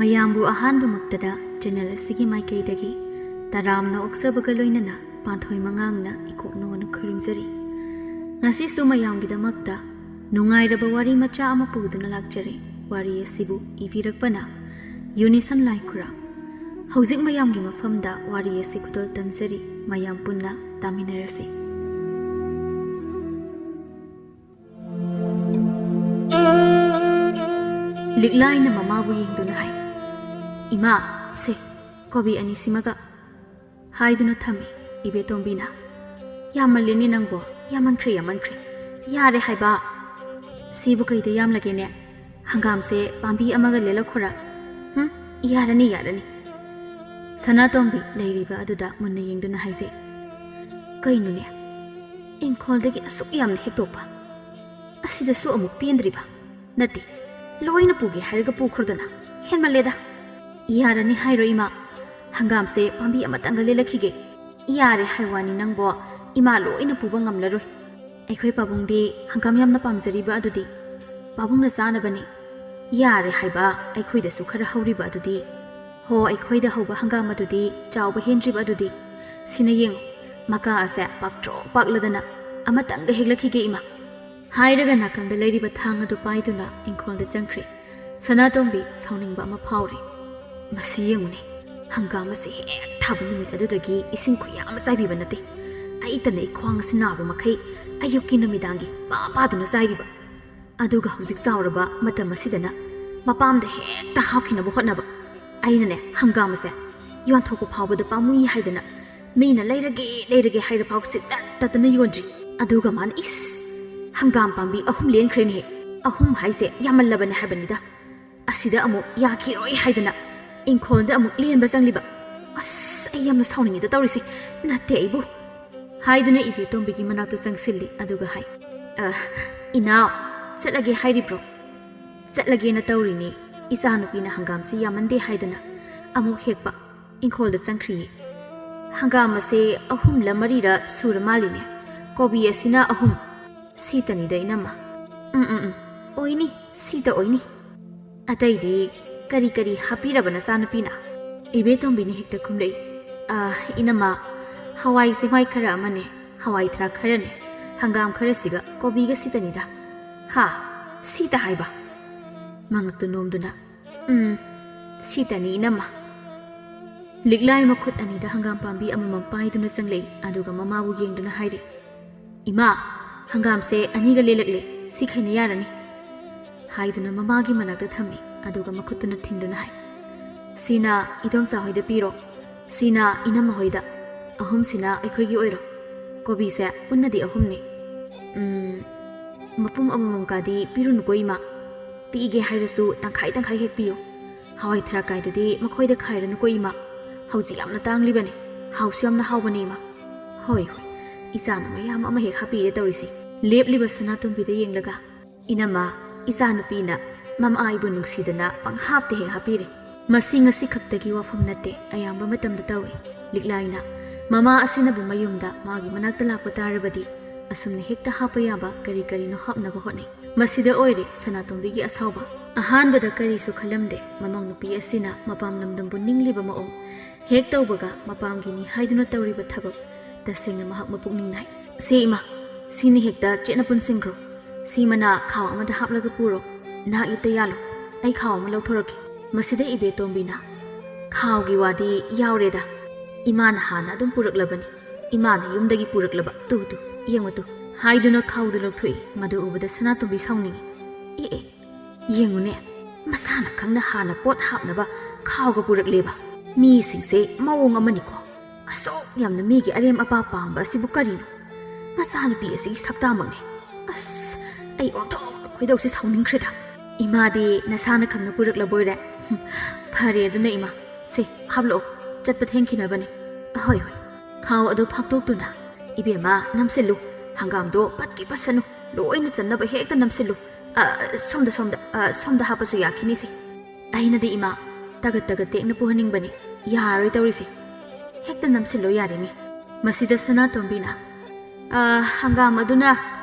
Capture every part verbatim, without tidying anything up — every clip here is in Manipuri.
ꯃꯌꯥꯝꯕꯨ ꯑꯍꯥꯟꯕꯃꯛꯇꯗ ꯆꯦꯅꯦꯜ ꯑꯁꯤꯒꯤ ꯃꯥꯏꯀꯩꯗꯒꯤ ꯇꯔꯥꯝꯅ ꯑꯣꯛꯆꯕꯒ ꯂꯣꯏꯅꯅ ꯄꯥꯟꯊꯣꯏ ꯃꯉꯥꯡꯅ ꯏꯀꯣꯛꯅꯣꯅ ꯈꯨꯔꯨꯝꯖꯔꯤ꯫ ꯉꯁꯤꯁꯨ ꯃꯌꯥꯝꯒꯤꯗꯃꯛꯇ ꯅꯨꯡꯉꯥꯏꯔꯕ ꯋꯥꯔꯤ ꯃꯆꯥ ꯑꯃ ꯄꯨꯗꯨꯅ ꯂꯥꯛꯆꯔꯦ꯫ ꯋꯥꯔꯤ ꯑꯁꯤꯕꯨ ꯏꯕꯤꯔꯛꯄꯅ ꯌꯨꯅꯤꯁꯟ ꯂꯥꯏꯈꯨꯔꯥ꯫ ꯍꯧꯖꯤꯛ ꯃꯌꯥꯝꯒꯤ ꯃꯐꯝꯗ ꯋꯥꯔꯤ ꯑꯁꯤ ꯈꯨꯗꯣꯜ ꯇꯝꯖꯔꯤ꯫ ꯃꯌꯥꯝ ꯄꯨꯟꯅ ꯇꯥꯃꯤꯟꯅꯔꯁꯤ꯫ ꯂꯤꯛꯂꯥꯏꯅ ꯃꯃꯥꯕꯨ ꯌꯦꯡꯗꯨꯅ ꯍꯥꯏ, "ꯏꯃꯥ, ꯁꯦ, ꯀꯣꯕꯤ ꯑꯅꯤꯁꯤꯃꯒ" ꯍꯥꯏꯗꯨꯅ ꯊꯝꯃꯤ ꯏꯕꯦꯇꯣꯝꯕꯤꯅ꯫ "ꯌꯥꯝꯃꯜꯂꯦꯅꯦ ꯅꯪꯕꯣ, ꯌꯥꯝꯃꯟꯈ꯭ꯔꯦ, ꯌꯥꯝꯃꯟꯈ꯭ꯔꯦ꯫ ꯌꯥꯔꯦ ꯍꯥꯏꯕ꯫ ꯁꯤꯕꯨ ꯀꯩꯗ ꯌꯥꯝꯂꯒꯦꯅꯦ? ꯍꯪꯒꯥꯝꯁꯦ ꯄꯥꯝꯕꯤ ꯑꯃꯒ ꯂꯦꯜꯂꯛꯈꯣꯔꯥ? ꯍꯨꯝ, ꯌꯥꯔꯅꯤ, ꯌꯥꯔꯅꯤ꯫" ꯁꯅꯥꯇꯣꯝꯕꯤ ꯂꯩꯔꯤꯕ ꯑꯗꯨꯗ ꯃꯨꯟꯅ ꯌꯦꯡꯗꯨꯅ ꯍꯥꯏꯖꯩ, "ꯀꯩꯅꯣꯅꯦ, ꯏꯪꯈꯣꯜꯗꯒꯤ ꯑꯁꯨꯛ ꯌꯥꯝꯅ ꯍꯦꯛꯇꯣꯛꯄ, ꯑꯁꯤꯗꯁꯨ ꯑꯃꯨꯛ ꯄꯦꯟꯗ꯭ꯔꯤꯕ? ꯅꯠꯇꯦ, ꯂꯣꯏꯅ ꯄꯨꯒꯦ ꯍꯥꯏꯔꯒ ꯄꯨꯈ꯭ꯔꯣꯗꯅ꯫ ꯍꯦꯟꯃꯜꯂꯦꯗ꯫" "ꯌꯥꯔꯅꯤ ꯍꯥꯏꯔꯣ ꯏꯃꯥ? ꯍꯪꯒꯥꯝꯁꯦ ꯄꯥꯝꯕꯤ ꯑꯃꯇꯪꯒ ꯂꯦꯜꯂꯛꯈꯤꯒꯦ꯫" "ꯌꯥꯔꯦ ꯍꯥꯏ ꯋꯥꯅꯤ ꯅꯪꯕꯣ, ꯏꯃꯥ ꯂꯣꯏꯅ ꯄꯨꯕ ꯉꯝꯂꯔꯣꯏ꯫ ꯑꯩꯈꯣꯏ ꯄꯥꯕꯨꯡꯗꯤ ꯍꯪꯒꯥꯝ ꯌꯥꯝꯅ ꯄꯥꯝꯖꯔꯤꯕ ꯑꯗꯨꯗꯤ ꯄꯥꯕꯨꯡꯅ ꯆꯥꯅꯕꯅꯤ꯫ ꯌꯥꯔꯦ ꯍꯥꯏꯕ, ꯑꯩꯈꯣꯏꯗꯁꯨ ꯈꯔ ꯍꯧꯔꯤꯕ ꯑꯗꯨꯗꯤ꯫ ꯍꯣ, ꯑꯩꯈꯣꯏꯗ ꯍꯧꯕ ꯍꯪꯒꯥꯝ ꯑꯗꯨꯗꯤ ꯆꯥꯎꯕ ꯍꯦꯟꯗ꯭ꯔꯤꯕ ꯑꯗꯨꯗꯤ꯫ ꯁꯤꯅ ꯌꯦꯡꯉꯨ, ꯃꯀꯥ ꯑꯁꯦ ꯄꯥꯛꯇ꯭ꯔꯣꯛ ꯄꯥꯛꯂꯗꯅ꯫ ꯑꯃꯇꯪꯒ ꯍꯦꯛꯂꯛꯈꯤꯒꯦ ꯏꯃꯥ꯫" ꯍꯥꯏꯔꯒ ꯅꯥꯀꯟꯗ ꯂꯩꯔꯤꯕ ꯊꯥꯡ ꯑꯗꯨ ꯄꯥꯏꯗꯨꯅ ꯏꯪꯈꯣꯜꯗ ꯆꯪꯈ꯭ꯔꯦ꯫ ꯁꯅꯥꯇꯣꯝꯕꯤ ꯁꯥꯎꯅꯤꯡꯕ ꯑꯃ ꯐꯥꯎꯔꯤ꯫ "ꯃꯁꯤ ꯌꯦꯡꯉꯨꯅꯦ, ꯍꯪꯒꯥꯝ ꯑꯁꯤ ꯍꯦꯛ ꯊꯥꯕ ꯅꯨꯃꯤꯠ ꯑꯗꯨꯗꯒꯤ ꯏꯁꯤꯡ ꯈꯨꯌꯥ ꯑꯃ ꯆꯥꯏꯕꯤꯕ ꯅꯠꯇꯦ꯫ ꯑꯩꯇꯅ ꯑꯩ ꯈ꯭ꯋꯥꯡ ꯑꯁꯤ ꯅꯥꯕ ꯃꯈꯩ ꯑꯌꯨꯛꯀꯤ ꯅꯨꯃꯤꯗꯥꯡꯒꯤ ꯄꯥ ꯄꯥꯗꯨꯅ ꯆꯥꯏꯔꯤꯕ꯫ ꯑꯗꯨꯒ ꯍꯧꯖꯤꯛ ꯆꯥꯎꯔꯕ ꯃꯇꯝ ꯑꯁꯤꯗꯅ ꯃꯄꯥꯝꯗ ꯍꯦꯛꯇ ꯍꯥꯞꯈꯤꯅꯕ ꯍꯣꯠꯅꯕ꯫ ꯑꯩꯅꯅꯦ, ꯍꯪꯒꯥꯝ ꯑꯁꯦ ꯌꯣꯟꯊꯣꯛꯄ ꯐꯥꯎꯕꯗ ꯄꯥꯝꯃꯨꯏ ꯍꯥꯏꯗꯅ ꯃꯤꯅ ꯂꯩꯔꯒꯦ, ꯂꯩꯔꯒꯦ ꯍꯥꯏꯔ ꯐꯥꯎ ꯁꯤꯠꯇꯠ ꯇꯠꯇꯅ ꯌꯣꯟꯗ꯭ꯔꯤ꯫ ꯑꯗꯨꯒ ꯃꯥꯅ, ꯏꯁ, ꯍꯪꯒꯥꯝ ꯄꯥꯝꯕꯤ ꯑꯍꯨꯝ ꯂꯦꯟꯈ꯭ꯔꯦꯅꯦꯍꯦ꯫ ꯑꯍꯨꯝ ꯍꯥꯏꯁꯦ ꯌꯥꯝꯃꯜꯂꯕꯅꯦ ꯍꯥꯏꯕꯅꯤꯗ꯫ ꯑꯁꯤꯗ ꯑꯃꯨꯛ ꯌꯥꯈꯤꯔꯣꯏ ꯍꯥꯏꯗꯅ ꯏꯪꯈꯣꯜꯗ ꯑꯃꯨꯛ ꯂꯦꯟꯕ ꯆꯪꯂꯤꯕ꯫ ꯑꯁ, ꯑꯩ ꯌꯥꯝꯅ ꯁꯥꯎꯅꯤꯡꯉꯤꯗ ꯇꯧꯔꯤꯁꯦ꯫ ꯅꯠꯇꯦ ꯑꯩꯕꯨ꯫" ꯍꯥꯏꯗꯨꯅ ꯏꯕꯦꯇꯣꯝꯕꯤꯒꯤ ꯃꯅꯥꯛꯇ ꯆꯪꯁꯤꯜꯂꯤ꯫ ꯑꯗꯨꯒ ꯍꯥꯏ, "ꯑ, ꯏꯅꯥꯎ, ꯆꯠꯂꯒꯦ ꯍꯥꯏꯔꯤꯕ꯭ꯔꯣ?" "ꯆꯠꯂꯒꯦꯅ ꯇꯧꯔꯤꯅꯦ꯫ ꯏꯆꯥꯅꯨꯄꯤꯅ ꯍꯪꯒꯥꯝꯁꯤ ꯌꯥꯝꯃꯟꯗꯦ ꯍꯥꯏꯗꯅ ꯑꯃꯨꯛ ꯍꯦꯛꯄ ꯏꯪꯈꯣꯜꯗ ꯆꯪꯈ꯭ꯔꯤꯌꯦ꯫ ꯍꯪꯒꯥꯝ ꯑꯁꯦ ꯑꯍꯨꯝꯂ ꯃꯔꯤꯔ ꯁꯨꯔ ꯃꯥꯜꯂꯤꯅꯦ꯫ ꯀꯣꯕꯤ ꯑꯁꯤꯅ ꯑꯍꯨꯝ꯫" "ꯁꯤꯇꯅꯤꯗ, ꯏꯅꯝꯃ꯫" "ꯎꯝ, ꯎꯝ, ꯎꯝ꯫ ꯑꯣꯏꯅꯤ, ꯁꯤꯇ ꯑꯣꯏꯅꯤ꯫ ꯑꯇꯩꯗꯤ "ꯀꯔꯤ ꯀꯔꯤ ꯍꯥꯞꯄꯤꯔꯕ ꯅꯆꯥꯅꯨꯄꯤꯅ?" ꯏꯕꯦꯇꯣꯝꯕꯤꯅ ꯍꯦꯛꯇ ꯈꯨꯝꯂꯛꯏ, "ꯑꯥ, ꯏꯅꯝꯃ, ꯍꯋꯥꯏ ꯆꯦꯡꯋꯥꯏ ꯈꯔ ꯑꯃꯅꯦ, ꯍꯋꯥꯏ ꯊꯔꯥꯛ ꯈꯔꯅꯦ, ꯍꯪꯒꯥꯝ ꯈꯔꯁꯤꯒ ꯀꯣꯕꯤꯒ ꯁꯤꯇꯅꯤꯗ꯫" "ꯍꯥ? ꯁꯤꯇ ꯍꯥꯏꯕ?" ꯃꯉꯛꯇꯨ ꯅꯣꯝꯗꯨꯅ, "ꯎꯝ, ꯁꯤꯇꯅꯤ ꯏꯅꯝꯃ꯫" ꯂꯤꯛꯂꯥꯏ ꯃꯈꯨꯠ ꯑꯅꯤꯗ ꯍꯪꯒꯥꯝ ꯄꯥꯝꯕꯤ ꯑꯃꯃꯝ ꯄꯥꯏꯗꯨꯅ ꯆꯪꯂꯛꯏ, ꯑꯗꯨꯒ ꯃꯃꯥꯕꯨ ꯌꯦꯡꯗꯨꯅ ꯍꯥꯏꯔꯤ, "ꯏꯃꯥ, ꯍꯪꯒꯥꯝꯁꯦ ꯑꯅꯤꯒ ꯂꯦꯜꯂꯛꯂꯦ, ꯁꯤ ꯈꯩꯅ ꯌꯥꯔꯅꯤ," ꯍꯥꯏꯗꯨꯅ ꯃꯃꯥꯒꯤ ꯃꯅꯥꯛꯇ ꯊꯝꯃꯤ, ꯑꯗꯨꯒ ꯃꯈꯨꯠꯇꯨꯅ ꯊꯤꯟꯗꯨꯅ ꯍꯥꯏ, "ꯁꯤꯅ ꯏꯗꯣꯝꯆꯥ ꯍꯣꯏꯗ ꯄꯤꯔꯣ, ꯁꯤꯅ ꯏꯅꯝꯃ ꯍꯣꯏꯗ, ꯑꯍꯨꯝꯁꯤꯅ ꯑꯩꯈꯣꯏꯒꯤ ꯑꯣꯏꯔꯣ꯫ ꯀꯣꯕꯤꯁꯦ ꯄꯨꯟꯅꯗꯤ ꯑꯍꯨꯝꯅꯤ꯫ ꯎꯝ, ꯃꯄꯨꯝ ꯑꯃꯃꯝꯀꯥꯗꯤ ꯄꯤꯔꯨꯅꯨꯀꯣ ꯏꯃꯥ꯫ ꯄꯤꯒꯦ ꯍꯥꯏꯔꯁꯨ ꯇꯪꯈꯥꯏ ꯇꯪꯈꯥꯏ ꯍꯦꯛ ꯄꯤꯌꯨ꯫ ꯍꯋꯥꯏ ꯊꯔꯥꯛ ꯀꯥꯏꯗꯨꯗꯤ ꯃꯈꯣꯏꯗ ꯈꯥꯏꯔꯅꯨꯀꯣ ꯏꯃꯥ꯫ ꯍꯧꯖꯤꯛ ꯌꯥꯝꯅ ꯇꯥꯡꯂꯤꯕꯅꯤ, ꯍꯥꯎꯁꯨ ꯌꯥꯝꯅ ꯍꯥꯎꯕꯅꯤ ꯏꯃꯥ꯫" "ꯍꯣꯏ, ꯍꯣꯏ, ꯏꯆꯥꯅ ꯃꯌꯥꯝ ꯑꯃ ꯍꯦꯛ ꯍꯥꯞꯄꯤꯔꯦ ꯇꯧꯔꯤꯁꯦ꯫" ꯂꯦꯞꯂꯤꯕ ꯁꯅꯥꯇꯣꯝꯕꯤꯗ ꯌꯦꯡꯂꯒ, "ꯏꯅꯝꯃ, ꯏꯆꯥꯅꯨꯄꯤꯅ ꯃꯃꯥ ꯑꯩꯕꯨ ꯅꯨꯡꯁꯤꯗꯅ ꯄꯪꯍꯥꯞꯇ ꯍꯦꯛ ꯍꯥꯞꯄꯤꯔꯦ꯫ ꯃꯁꯤ ꯉꯁꯤ ꯈꯛꯇꯒꯤ ꯋꯥꯐꯝ ꯅꯠꯇꯦ, ꯑꯌꯥꯝꯕ ꯃꯇꯝꯗ ꯇꯧꯏ꯫" ꯂꯤꯛꯂꯥꯏꯅ, "ꯃꯃꯥ ꯑꯁꯤꯅꯕꯨ ꯃꯌꯨꯝꯗ ꯃꯥꯒꯤ ꯃꯅꯥꯛꯇ ꯂꯥꯛꯄ ꯇꯥꯔꯕꯗꯤ ꯑꯁꯨꯝꯅ ꯍꯦꯛꯇ ꯍꯥꯞꯄ ꯌꯥꯕ ꯀꯔꯤ ꯀꯔꯤꯅꯣ ꯍꯥꯞꯅꯕ ꯍꯣꯠꯅꯩ꯫" ꯃꯁꯤꯗ ꯑꯣꯏꯔꯦ ꯁꯅꯥꯇꯣꯝꯕꯤꯒꯤ ꯑꯁꯥꯎꯕ꯫ ꯑꯍꯥꯟꯕꯗ ꯀꯔꯤꯁꯨ ꯈꯜꯂꯝꯗꯦ, ꯃꯃꯧ ꯅꯨꯄꯤ ꯑꯁꯤꯅ ꯃꯄꯥꯝ ꯂꯝꯗꯝꯕꯨ ꯅꯤꯡꯂꯤꯕ ꯃꯑꯣꯡ꯫ ꯍꯦꯛ ꯇꯧꯕꯒ ꯃꯄꯥꯝꯒꯤꯅꯤ ꯍꯥꯏꯗꯨꯅ ꯇꯧꯔꯤꯕ ꯊꯕꯛ꯫ ꯇꯁꯦꯡꯅ ꯃꯍꯥꯛ ꯃꯄꯨꯛꯅꯤꯡ ꯅꯥꯏ꯫ "ꯁꯦ ꯏꯃꯥ, ꯁꯤꯅ ꯍꯦꯛꯇ ꯆꯦꯠꯅ ꯄꯨꯟꯁꯤꯟꯈ꯭ꯔꯣ꯫ ꯁꯤ ꯃꯅꯥ ꯈꯥꯎ ꯑꯃꯗ ꯍꯥꯞꯂꯒ ꯄꯨꯔꯣ꯫ ꯅꯥꯛ ꯌꯦꯠꯇ ꯌꯥꯜꯂꯣ꯫ ꯑꯩ ꯈꯥꯎ ꯑꯃ ꯂꯧꯊꯣꯔꯛꯀꯦ꯫" ꯃꯁꯤꯗ ꯏꯕꯦꯇꯣꯝꯕꯤꯅ, "ꯈꯥꯎꯒꯤ ꯋꯥꯗꯤ ꯌꯥꯎꯔꯦꯗ꯫ ꯏꯃꯥꯅ ꯍꯥꯟꯅ ꯑꯗꯨꯝ ꯄꯨꯔꯛꯂꯕꯅꯤ꯫ ꯏꯃꯥꯅ ꯌꯨꯝꯗꯒꯤ ꯄꯨꯔꯛꯂꯕ꯫ ꯇꯨ, ꯇꯨ, ꯌꯦꯡꯉꯨ ꯇꯨ," ꯍꯥꯏꯗꯨꯅ ꯈꯥꯎꯗꯨ ꯂꯧꯊꯣꯛꯏ꯫ ꯃꯗꯨ ꯎꯕꯗ ꯁꯅꯥꯇꯣꯝꯕꯤ ꯁꯥꯎꯅꯤꯡꯏ꯫ "ꯑꯦ, ꯑꯦ, ꯌꯦꯡꯉꯨꯅꯦ, ꯃꯁꯥꯅ ꯈꯪꯅ ꯍꯥꯟꯅ ꯄꯣꯠ ꯍꯥꯞꯅꯕ ꯈꯥꯎꯒ ꯄꯨꯔꯛꯂꯦꯕ꯫ ꯃꯤꯁꯤꯡꯁꯦ ꯃꯑꯣꯡ ꯑꯃꯅꯤꯀꯣ꯫ ꯑꯁꯨꯛ ꯌꯥꯝꯅ ꯃꯤꯒꯤ ꯑꯔꯦꯝ ꯑꯄꯥ ꯄꯥꯝꯕ ꯑꯁꯤꯕꯨ ꯀꯔꯤꯅꯣ? ꯃꯆꯥꯅꯨꯄꯤ ꯑꯁꯤꯒꯤ ꯁꯛꯇꯥꯃꯛꯅꯦ꯫ ꯑꯁ, ꯑꯩ ꯑꯣꯟꯊꯣꯛꯅ ꯈꯣꯏꯗꯧꯁꯤ ꯁꯥꯎꯅꯤꯡꯈ꯭ꯔꯦꯗ꯫ ꯏꯃꯥꯗꯤ ꯅꯁꯥꯅ ꯈꯪꯅ ꯄꯨꯔꯛꯂꯕꯣꯏꯔꯦ꯫ ꯍꯨꯝ, ꯐꯔꯦ ꯑꯗꯨꯅ ꯏꯃꯥ꯫ ꯁꯦ, ꯍꯥꯞꯂꯛꯑꯣ, ꯆꯠꯄ ꯊꯦꯡꯈꯤꯅꯕꯅꯦ꯫ ꯍꯣꯏ, ꯍꯣꯏ꯫" ꯈꯥꯎ ꯑꯗꯨ ꯐꯥꯛꯇꯣꯛꯇꯨꯅ, "ꯏꯕꯦꯝꯃ, ꯅꯝꯁꯤꯜꯂꯨ꯫ ꯍꯪꯒꯥꯝꯗꯣ ꯄꯠꯀꯦ ꯄꯠꯁꯅꯨ, ꯂꯣꯏꯅ ꯆꯟꯅꯕ ꯍꯦꯛꯇ ꯅꯝꯁꯤꯜꯂꯨ꯫ ꯑ, ꯁꯣꯝꯗ, ꯁꯣꯝꯗ, ꯑ, ꯁꯣꯝꯗ ꯍꯥꯞꯄꯁꯨ ꯌꯥꯈꯤꯅꯤꯁꯦ꯫ ꯑꯩꯅꯗꯤ ꯏꯃꯥ, ꯇꯒꯠ ꯇꯒꯠ ꯇꯦꯛꯅ ꯄꯨꯍꯟꯅꯤꯡꯕꯅꯤ꯫ ꯌꯥꯔꯔꯣꯏ ꯇꯧꯔꯤꯁꯦ꯫ ꯍꯦꯛꯇ ꯅꯝꯁꯤꯜꯂꯣ ꯌꯥꯔꯦꯅꯦ꯫" ꯃꯁꯤꯗ ꯁꯅꯥꯇꯣꯝꯕꯤꯅ, "ꯑ, ꯍꯪꯒꯥꯝ ꯑꯗꯨꯅ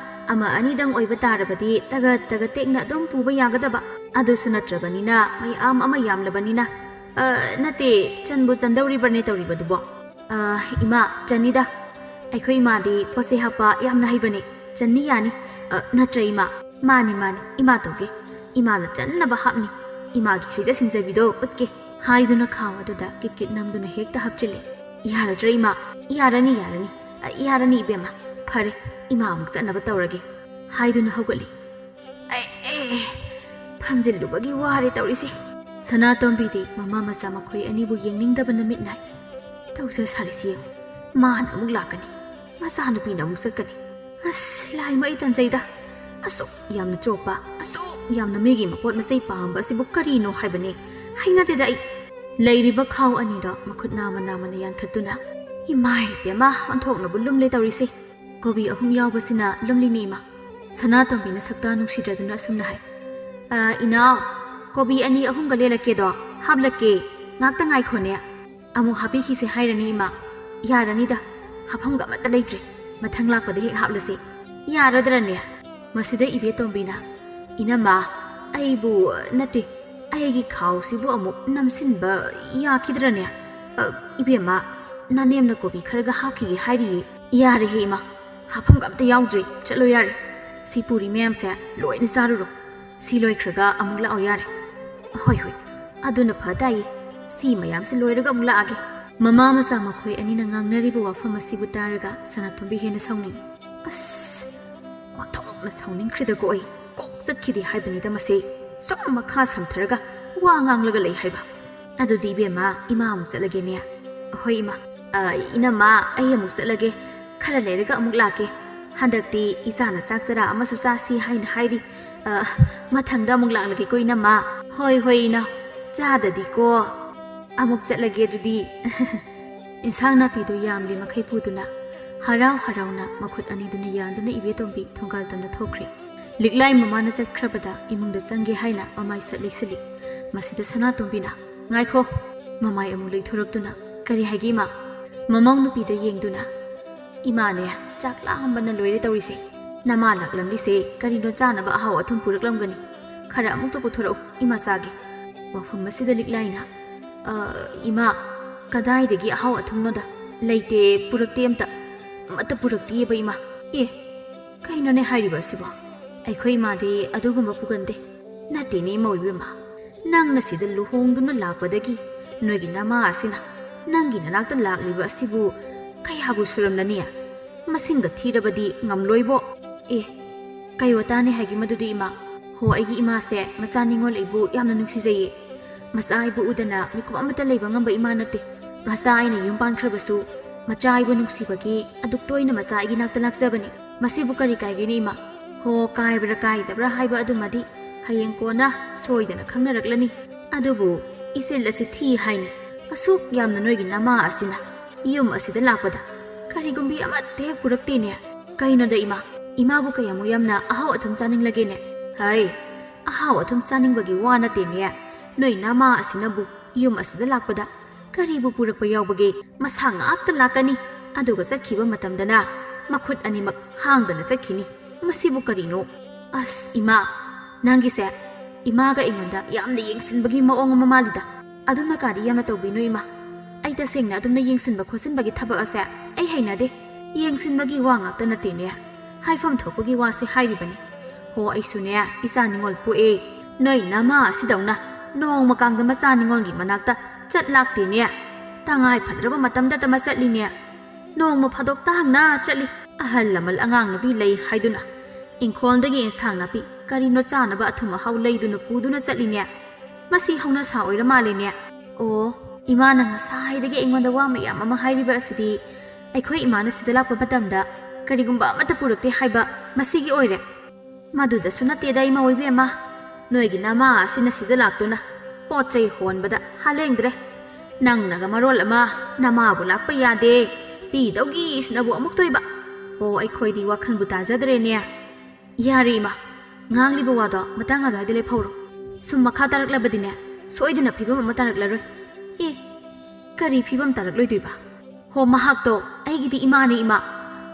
ꯑꯃ ꯑꯅꯤꯗꯪ ꯑꯣꯏꯕ ꯇꯥꯔꯕꯗꯤ ꯇꯒꯠ ꯇꯒꯠ ꯇꯦꯛꯅ ꯑꯗꯨꯝ ꯄꯨꯕ ꯌꯥꯒꯗꯕ꯫ ꯑꯗꯨꯁꯨ ꯅꯠꯇ꯭ꯔꯕꯅꯤꯅ, ꯃꯌꯥꯝ ꯑꯃ ꯌꯥꯝꯂꯕꯅꯤꯅ꯫ ꯑ, ꯅꯠꯇꯦ, ꯆꯟꯕꯨ ꯆꯟꯗꯧꯔꯤꯕ꯭ꯔꯅꯦ ꯇꯧꯔꯤꯕꯗꯨꯕꯣ? "ꯑ, ꯏꯃꯥ, ꯆꯟꯅꯤꯗ꯫ ꯑꯩꯈꯣꯏ ꯏꯃꯥꯗꯤ ꯄꯣꯠꯆꯩ ꯍꯥꯞꯄ ꯌꯥꯝꯅ ꯍꯩꯕꯅꯦ꯫ ꯆꯟꯅꯤ, ꯌꯥꯅꯤ꯫ ꯑ, ꯅꯠꯇ꯭ꯔ ꯏꯃꯥ?" "ꯃꯥꯅꯤ, ꯃꯥꯅꯤ, ꯏꯃꯥ ꯇꯧꯒꯦ꯫ ꯏꯃꯥꯅ ꯆꯟꯅꯕ ꯍꯥꯞꯅꯤ꯫ ꯏꯃꯥꯒꯤ ꯍꯩꯖ ꯁꯤꯡꯖꯕꯤꯗꯣ ꯎꯠꯀꯦ" ꯍꯥꯏꯗꯨꯅ ꯈꯥꯎ ꯑꯗꯨꯗ ꯀꯤꯠ ꯀꯤꯠ ꯅꯝꯗꯨꯅ ꯍꯦꯛꯇ ꯍꯥꯞꯆꯤꯜꯂꯦ꯫ "ꯌꯥꯔꯗ꯭ꯔ ꯏꯃꯥ?" "ꯌꯥꯔꯅꯤ, ꯌꯥꯔꯅꯤ꯫ ꯑ, ꯌꯥꯔꯅꯤ ꯏꯕꯦꯝꯃ꯫ ꯐꯔꯦ, ꯏꯃꯥ ꯑꯃꯨꯛ ꯆꯠꯅꯕ ꯇꯧꯔꯒꯦ" ꯍꯥꯏꯗꯨꯅ ꯍꯧꯒꯠꯂꯤ꯫ ꯑꯦ, ꯑꯦ, ꯐꯝꯖꯤꯜꯂꯨꯕꯒꯤ ꯋꯥꯔꯦ ꯇꯧꯔꯤꯁꯦ꯫ ꯁꯅꯥꯇꯣꯝꯕꯤꯗꯤ ꯃꯃꯥ ꯃꯆꯥ ꯃꯈꯣꯏ ꯑꯅꯤꯕꯨ ꯌꯦꯡꯅꯤꯡꯗꯕꯅ ꯃꯤꯠ ꯅꯥꯏ꯫ ꯇꯧꯖ ꯁꯥꯔꯤꯁꯤ ꯌꯦꯡꯉꯨ꯫ ꯃꯥꯅ ꯑꯃꯨꯛ ꯂꯥꯛꯀꯅꯤ, ꯃꯆꯥꯅꯨꯄꯤꯅ ꯑꯃꯨꯛ ꯆꯠꯀꯅꯤ꯫ ꯑꯁ, ꯂꯥꯏꯃ, ꯑꯩ ꯇꯟꯖꯩꯗ꯫ ꯑꯁꯨꯛ ꯌꯥꯝꯅ ꯆꯣꯞꯄ, ꯑꯁꯨꯛ ꯌꯥꯝꯅ ꯃꯤꯒꯤ ꯃꯄꯣꯠ ꯃꯆꯩ ꯄꯥꯝꯕ ꯑꯁꯤꯕꯨ ꯀꯔꯤꯅꯣ ꯍꯥꯏꯕꯅꯤ? ꯍꯩꯅꯗꯦꯗ ꯑꯩ꯫ ꯂꯩꯔꯤꯕ ꯈꯥꯎ ꯑꯅꯤꯗꯣ ꯃꯈꯨꯠ ꯅꯥꯝꯃ ꯅꯥꯝꯃꯅ ꯌꯥꯟꯊꯠꯇꯨꯅ, "ꯏꯃꯥꯏ ꯄꯦꯝꯃ, ꯑꯣꯟꯊꯣꯛꯅꯕꯨ ꯂꯨꯝꯂꯦ ꯇꯧꯔꯤꯁꯦ꯫ ꯀꯣꯕꯤ ꯑꯍꯨꯝ ꯌꯥꯎꯕꯁꯤꯅ ꯂꯨꯝꯂꯤꯅꯦ, ꯏꯃꯥ"꯫ ꯁꯅꯥꯇꯣꯝꯕꯤꯅ ꯁꯛꯇꯥ ꯅꯨꯡꯁꯤꯗ꯭ꯔꯗꯨꯅ ꯑꯁꯨꯝꯅ ꯍꯥꯏ, "ꯑ, ꯏꯅꯥꯎ, ꯀꯣꯕꯤ ꯑꯅꯤ ꯑꯍꯨꯝꯒ ꯂꯦꯜꯂꯛꯀꯦꯗꯣ, ꯍꯥꯞꯂꯛꯀꯦ꯫ ꯉꯥꯛꯇ ꯉꯥꯏꯈꯣꯅꯦ꯫ ꯑꯃꯨꯛ ꯍꯥꯞꯄꯤꯈꯤꯁꯦ ꯍꯥꯏꯔꯅꯤ, ꯏꯃꯥ"꯫ "ꯌꯥꯔꯅꯤꯗ, ꯍꯥꯞꯐꯝꯒ ꯑꯃꯠꯇ ꯂꯩꯇ꯭ꯔꯦ꯫ ꯃꯊꯪ ꯂꯥꯛꯄꯗ ꯍꯦꯛ ꯍꯥꯞꯂꯁꯤ꯫ ꯌꯥꯔꯗ꯭ꯔꯅꯦ?" ꯃꯁꯤꯗ ꯏꯕꯦꯇꯣꯝꯕꯤꯅ, "ꯏꯅꯝꯃ, ꯑꯩꯕꯨ, ꯅꯠꯇꯦ, ꯑꯩꯒꯤ ꯈꯥꯎꯁꯤꯕꯨ ꯑꯃꯨꯛ ꯅꯝꯁꯤꯟꯕ ꯌꯥꯈꯤꯗ꯭ꯔꯅꯦ? ꯑ, ꯏꯕꯦꯝꯃ, ꯅꯅꯦꯝꯅ ꯀꯣꯕꯤ ꯈꯔꯒ ꯍꯥꯞꯈꯤꯒꯦ ꯍꯥꯏꯔꯤꯌꯦ"꯫ "ꯌꯥꯔꯦꯍꯦ ꯏꯃꯥ, ꯍꯥꯞꯐꯝꯒ ꯑꯝꯇ ꯌꯥꯎꯗ꯭ꯔꯦ꯫ ꯆꯠꯂꯣ ꯌꯥꯔꯦ꯫ ꯁꯤ ꯄꯨꯔꯤ ꯃꯌꯥꯝꯁꯦ ꯂꯣꯏꯅ ꯆꯥꯔꯨꯔꯣ꯫ ꯁꯤ ꯂꯣꯏꯈ꯭ꯔꯒ ꯑꯃꯨꯛ ꯂꯥꯛꯑꯣ ꯌꯥꯔꯦ"꯫ "ꯍꯣꯏ, ꯍꯣꯏ, ꯑꯗꯨꯅ ꯐ ꯇꯥꯏꯌꯦ꯫ ꯁꯤ ꯃꯌꯥꯝꯁꯦ ꯂꯣꯏꯔꯒ ꯑꯃꯨꯛ ꯂꯥꯛꯑꯒꯦ"꯫ ꯃꯃꯥ ꯃꯆꯥ ꯃꯈꯣꯏ ꯑꯅꯤꯅ ꯉꯥꯡꯅꯔꯤꯕ ꯋꯥꯐꯝ ꯑꯁꯤꯕꯨ ꯇꯥꯔꯒ ꯁꯅꯥꯇꯣꯝꯕꯤ ꯍꯦꯟꯅ ꯁꯥꯎꯅꯤꯡꯉꯤ꯫ ꯑꯁ, ꯑꯣꯟꯊꯣꯛꯅ ꯁꯥꯎꯅꯤꯡꯈ꯭ꯔꯦꯗꯀꯣ ꯑꯩ꯫ ꯀꯣꯛ ꯆꯠꯈꯤꯗꯦ ꯍꯥꯏꯕꯅꯤꯗ ꯃꯁꯤ꯫ ꯁꯨꯝ ꯃꯈꯥ ꯁꯝꯊꯔꯒ ꯋꯥ ꯉꯥꯡꯂꯒ ꯂꯩ ꯍꯥꯏꯕ꯫ "ꯑꯗꯨꯗꯤ ꯏꯕꯦꯝꯃ, ꯏꯃꯥ ꯑꯃꯨꯛ ꯆꯠꯂꯒꯦꯅꯦ"꯫ "ꯍꯣꯏ ꯏꯃꯥ"꯫ "ꯑ, ꯏꯅꯝꯃ, ꯑꯩ ꯑꯃꯨꯛ ꯆꯠꯂꯒꯦ꯫ ꯈꯔ ꯂꯩꯔꯒ ꯑꯃꯨꯛ ꯂꯥꯛꯀꯦ꯫ ꯍꯟꯗꯛꯇꯤ ꯏꯆꯥꯅ ꯆꯥꯛ ꯆꯔꯥ ꯑꯃꯁꯨ ꯆꯥꯁꯤ ꯍꯥꯏꯅ ꯍꯥꯏꯔꯤ꯫ ꯑ, ꯃꯊꯪꯗ ꯑꯃꯨꯛ ꯂꯥꯛꯂꯒꯦꯀꯣ ꯏꯅꯝꯃ"꯫ "ꯍꯣꯏ, ꯍꯣꯏ ꯏꯅꯥꯎ, ꯆꯥꯗꯗꯤꯀꯣ꯫ ꯑꯃꯨꯛ ꯆꯠꯂꯒꯦ ꯑꯗꯨꯗꯤ"꯫ ꯏꯟꯁꯥꯡ ꯅꯥꯄꯤꯗꯨ ꯌꯥꯝꯂꯤ ꯃꯈꯩ ꯄꯨꯗꯨꯅ ꯍꯔꯥꯎ ꯍꯔꯥꯎꯅ ꯃꯈꯨꯠ ꯑꯅꯤꯗꯨꯅ ꯌꯥꯟꯗꯨꯅ ꯏꯕꯦꯇꯣꯝꯕꯤ ꯊꯣꯡꯒꯥꯜ ꯇꯝꯅ ꯊꯣꯛꯈ꯭ꯔꯦ꯫ ꯂꯤꯛꯂꯥꯏ ꯃꯃꯥꯅ ꯆꯠꯈ꯭ꯔꯕꯗ ꯏꯃꯨꯡꯗ ꯆꯪꯒꯦ ꯍꯥꯏꯅ ꯃꯃꯥꯏ ꯁꯠ ꯂꯩꯁꯤꯜꯂꯤ꯫ ꯃꯁꯤꯗ ꯁꯅꯥꯇꯣꯝꯕꯤꯅ, "ꯉꯥꯏꯈꯣ"꯫ ꯃꯃꯥꯏ ꯑꯃꯨꯛ ꯂꯩꯊꯣꯔꯛꯇꯨꯅ, "ꯀꯔꯤ ꯍꯥꯏꯒꯦ ꯏꯃꯥ?" ꯃꯃꯧ ꯅꯨꯄꯤꯗ ꯌꯦꯡꯗꯨꯅ, "ꯏꯃꯥꯅꯦ, ꯆꯥꯛ ꯂꯥꯝꯕꯅ ꯂꯣꯏꯔꯦ ꯇꯧꯔꯤꯁꯦ꯫ "ꯅꯃꯥ ꯂꯥꯛꯂꯝꯂꯤꯁꯦ ꯀꯔꯤꯅꯣ ꯆꯥꯅꯕ ꯑꯍꯥꯎ ꯑꯊꯨꯝ ꯄꯨꯔꯛꯂꯝꯒꯅꯤ꯫ ꯈꯔ ꯑꯃꯨꯛꯇ ꯄꯨꯊꯣꯔꯛꯎ, ꯏꯃꯥ ꯆꯥꯒꯦ꯫" ꯃꯐꯝ ꯑꯁꯤꯗ ꯂꯤꯛꯂꯥꯏꯅ, "ꯑ, ꯏꯃꯥ, ꯀꯗꯥꯏꯗꯒꯤ ꯑꯍꯥꯎ ꯑꯊꯨꯝꯅꯣꯗ? ꯂꯩꯇꯦ, ꯄꯨꯔꯛꯇꯦ ꯑꯝꯇ꯫ ꯑꯃꯠꯇ ꯄꯨꯔꯛꯇꯦꯕ, ꯏꯃꯥ꯫" "ꯑꯦ, ꯀꯩꯅꯣꯅꯦ ꯍꯥꯏꯔꯤꯕ ꯑꯁꯤꯕꯣ? ꯑꯩꯈꯣꯏ ꯏꯃꯥꯗꯤ ꯑꯗꯨꯒꯨꯝꯕ ꯄꯨꯒꯟꯗꯦ꯫" "ꯅꯠꯇꯦꯅꯦ, ꯏꯃꯧ ꯏꯕꯦꯝꯃ, ꯅꯪꯅ ꯁꯤꯗ ꯂꯨꯍꯣꯡꯗꯨꯅ ꯂꯥꯛꯄꯗꯒꯤ ꯅꯣꯏꯒꯤ ꯅꯃꯥ ꯑꯁꯤꯅ ꯅꯪꯒꯤ ꯅꯅꯥꯛꯇ ꯂꯥꯛꯂꯤꯕ ꯑꯁꯤꯕꯨ ꯀꯌꯥꯕꯨ ꯁꯨꯔꯝꯂꯅꯤ? ꯃꯁꯤꯡꯒ ꯊꯤꯔꯕꯗꯤ ꯉꯝꯂꯣꯏꯕꯣ꯫" "ꯑꯦ, ꯀꯩ ꯋꯥꯇꯥꯅꯤ ꯍꯥꯏꯒꯦ ꯃꯗꯨꯗꯤ, ꯏꯃꯥ? ꯍꯣ, ꯑꯩꯒꯤ ꯏꯃꯥꯁꯦ ꯃꯆꯥ ꯅꯤꯉꯣꯜ ꯑꯩꯕꯨ ꯌꯥꯝꯅ ꯅꯨꯡꯁꯤꯖꯩꯌꯦ꯫ ꯃꯆꯥ ꯑꯩꯕꯨ ꯎꯗꯅ ꯃꯤꯀꯨꯞ ꯑꯃꯠꯇ ꯂꯩꯕ ꯉꯝꯕ ꯏꯃꯥ ꯅꯠꯇꯦ꯫ ꯃꯆꯥ ꯑꯩꯅ ꯌꯨꯝ ꯄꯥꯟꯈ꯭ꯔꯕꯁꯨ ꯃꯆꯥ ꯑꯩꯕꯨ ꯅꯨꯡꯁꯤꯕꯒꯤ ꯑꯗꯨꯛ ꯇꯣꯏꯅ ꯃꯆꯥ ꯑꯩꯒꯤ ꯅꯥꯛꯇ ꯂꯥꯛꯆꯕꯅꯤ꯫ ꯃꯁꯤꯕꯨ ꯀꯔꯤ ꯀꯥꯏꯒꯦꯅꯦ, ꯏꯃꯥ? ꯍꯣ, ꯀꯥꯏꯕ꯭ꯔꯥ ꯀꯥꯏꯗꯕ꯭ꯔꯥ ꯍꯥꯏꯕ ꯑꯗꯨꯃꯗꯤ ꯍꯌꯦꯡ ꯀꯣꯟꯅ ꯁꯣꯏꯗꯅ ꯈꯪꯅꯔꯛꯂꯅꯤ꯫ ꯑꯗꯨꯕꯨ ꯏꯆꯤꯜ ꯑꯁꯤ ꯊꯤ ꯍꯥꯏꯅꯤ꯫ ꯑꯁꯨꯛ ꯌꯥꯝꯅ ꯅꯣꯏꯒꯤ ꯅꯃꯥ ꯑꯁꯤꯅ ꯌꯨꯝ ꯑꯁꯤꯗ ꯂꯥꯛꯄꯗ ꯀꯔꯤꯒꯨꯝꯕꯤ ꯑꯃꯠꯇ ꯍꯦꯛ ꯄꯨꯔꯛꯇꯦꯅꯦ꯫ ꯀꯩꯅꯣꯗ, ꯏꯃꯥ, ꯏꯃꯥꯕꯨ ꯀꯌꯥꯃꯨꯛ ꯌꯥꯝꯅ ꯑꯍꯥꯎ ꯑꯊꯨꯝ ꯆꯥꯅꯤꯡꯂꯒꯦꯅꯦ?" "ꯍꯩ, ꯑꯍꯥꯎ ꯑꯊꯨꯝ ꯆꯥꯅꯤꯡꯕꯒꯤ ꯋꯥ ꯅꯠꯇꯦꯅꯦ꯫ ꯅꯣꯏ ꯅꯃꯥ ꯑꯁꯤꯅꯕꯨ ꯌꯨꯝ ꯑꯁꯤꯗ ꯂꯥꯛꯄꯗ ꯀꯔꯤꯕꯨ ꯄꯨꯔꯛꯄ ꯌꯥꯎꯕꯒꯦ? ꯃꯁꯥ ꯉꯥꯛꯇ ꯂꯥꯛꯀꯅꯤ, ꯑꯗꯨꯒ ꯆꯠꯈꯤꯕ ꯃꯇꯝꯗꯅ ꯃꯈꯨꯠ ꯑꯅꯤꯃꯛ ꯍꯥꯡꯗꯅ ꯆꯠꯈꯤꯅꯤ꯫ ꯃꯁꯤꯕꯨ ꯀꯔꯤꯅꯣ? ꯑꯁ, ꯏꯃꯥ, ꯅꯪꯒꯤꯁꯦ ꯏꯃꯥꯒ ꯑꯩꯉꯣꯟꯗ ꯌꯥꯝꯅ ꯌꯦꯡꯁꯤꯟꯕꯒꯤ ꯃꯑꯣꯡ ꯑꯃ ꯃꯥꯜꯂꯤꯗ꯫ ꯑꯗꯨꯝꯅ ꯀꯥꯗꯤ ꯌꯥꯝꯅ ꯇꯧꯕꯤꯅꯨ, ꯏꯃꯥ꯫ ꯑꯩ ꯇꯁꯦꯡꯅ ꯑꯗꯨꯝꯅ ꯌꯦꯡꯁꯤꯟꯕ ꯈꯣꯠꯆꯤꯟꯕꯒꯤ ꯊꯕꯛ ꯑꯁꯦ ꯑꯩ ꯍꯩꯅꯗꯦ꯫ ꯌꯦꯡꯁꯤꯟꯕꯒꯤ ꯋꯥ ꯉꯥꯛꯇ ꯅꯠꯇꯦꯅꯦ, ꯍꯥꯏꯐꯝ ꯊꯣꯛꯄꯒꯤ ꯋꯥꯁꯦ ꯍꯥꯏꯔꯤꯕꯅꯤ꯫ ꯍꯣ, ꯑꯩꯁꯨꯅꯦ ꯏꯆꯥ ꯅꯤꯉꯣꯜ ꯄꯣꯛꯑꯦ꯫ ꯅꯣꯏ ꯅꯃꯥ ꯑꯁꯤꯗꯧꯅ ꯅꯣꯡꯃ ꯀꯥꯡꯗ ꯃꯆꯥ ꯅꯤꯉꯣꯜꯒꯤ ꯃꯅꯥꯛꯇ ꯆꯠ ꯂꯥꯛꯇꯦꯅꯦ꯫ ꯇꯉꯥꯏ ꯐꯗ꯭ꯔꯕ ꯃꯇꯝꯗꯇ ꯃ ꯆꯠꯂꯤꯅꯦ꯫ ꯅꯣꯡꯃ ꯐꯥꯗꯣꯛꯇ ꯍꯪꯅ ꯆꯠꯂꯤ꯫ ꯑꯍꯜ ꯂꯃꯟ ꯑꯉꯥꯡ ꯅꯨꯄꯤ ꯂꯩ ꯍꯥꯏꯗꯨꯅ ꯏꯪꯈꯣꯜꯗꯒꯤ ꯏꯟꯁꯥꯡ ꯅꯥꯄꯤ ꯀꯔꯤꯅꯣ ꯆꯥꯅꯕ ꯑꯊꯨꯝ ꯑꯍꯥꯎ ꯂꯩꯗꯨꯅ ꯄꯨꯗꯨꯅ ꯆꯠꯂꯤꯅꯦ꯫ ꯃꯁꯤ ꯍꯧꯅ ꯁꯥ ꯑꯣꯏꯔ ꯃꯥꯜꯂꯦꯅꯦ꯫ ꯑꯣ, ꯏꯃꯥꯅ ꯉꯁꯥꯏꯗꯒꯤ ꯑꯩꯉꯣꯟꯗ ꯋꯥ ꯃꯌꯥꯝ ꯑꯃ ꯍꯥꯏꯔꯤꯕ ꯑꯁꯤꯗꯤ ꯑꯩꯈꯣꯏ ꯏꯃꯥꯅ ꯁꯤꯗ ꯂꯥꯛꯄ ꯃꯇꯝꯗ ꯀꯔꯤꯒꯨꯝꯕ ꯑꯃꯠꯇ ꯄꯨꯔꯛꯇꯦ ꯍꯥꯏꯕ ꯃꯁꯤꯒꯤ ꯑꯣꯏꯔꯦ꯫ ꯃꯗꯨꯗꯁꯨ ꯅꯠꯇꯦꯗ, ꯏꯃꯧ ꯏꯕꯦꯝꯃ, ꯅꯣꯏꯒꯤ ꯅꯃꯥ ꯑꯁꯤꯅ ꯁꯤꯗ ꯂꯥꯛꯇꯨꯅ ꯄꯣꯠ ꯆꯩ ꯍꯣꯟꯕꯗ ꯍꯥꯂꯦꯡꯗ꯭ꯔꯦ꯫ ꯅꯪꯅꯒ ꯃꯔꯣꯜ ꯑꯃ ꯅꯃꯥꯕꯨ ꯂꯥꯛꯄ ꯌꯥꯗꯦ, ꯄꯤꯗꯧꯒꯤꯁꯤꯅꯕꯨ ꯑꯃꯨꯛ ꯇꯣꯏꯕ꯫ ꯑꯣ, ꯑꯩꯈꯣꯏꯗꯤ ꯋꯥꯈꯜꯕꯨ ꯇꯥꯖꯗ꯭ꯔꯦꯅꯦ꯫ ꯌꯥꯔꯦ ꯏꯃꯥ, ꯉꯥꯡꯂꯤꯕ ꯋꯥꯗꯣ ꯃꯇꯥꯡ ꯑꯗꯨꯋꯥꯏꯗ ꯂꯦꯞꯍꯧꯔꯣ꯫ ꯁꯨꯝ ꯃꯈꯥ ꯇꯥꯔꯛꯂꯕꯗꯤꯅꯦ, ꯁꯣꯏꯗꯅ ꯐꯤꯕꯝ ꯑꯃ ꯇꯥꯔꯛꯂꯔꯣꯏ꯫ ꯑꯦ, ꯀꯔꯤ ꯐꯤꯕꯝ ꯇꯥꯔꯛꯂꯣꯏꯗꯣꯏꯕ? ꯍꯣ, ꯃꯍꯥꯛꯇꯣ ꯑꯩꯒꯤꯗꯤ ꯏꯃꯥꯅꯤ, ꯏꯃꯥ꯫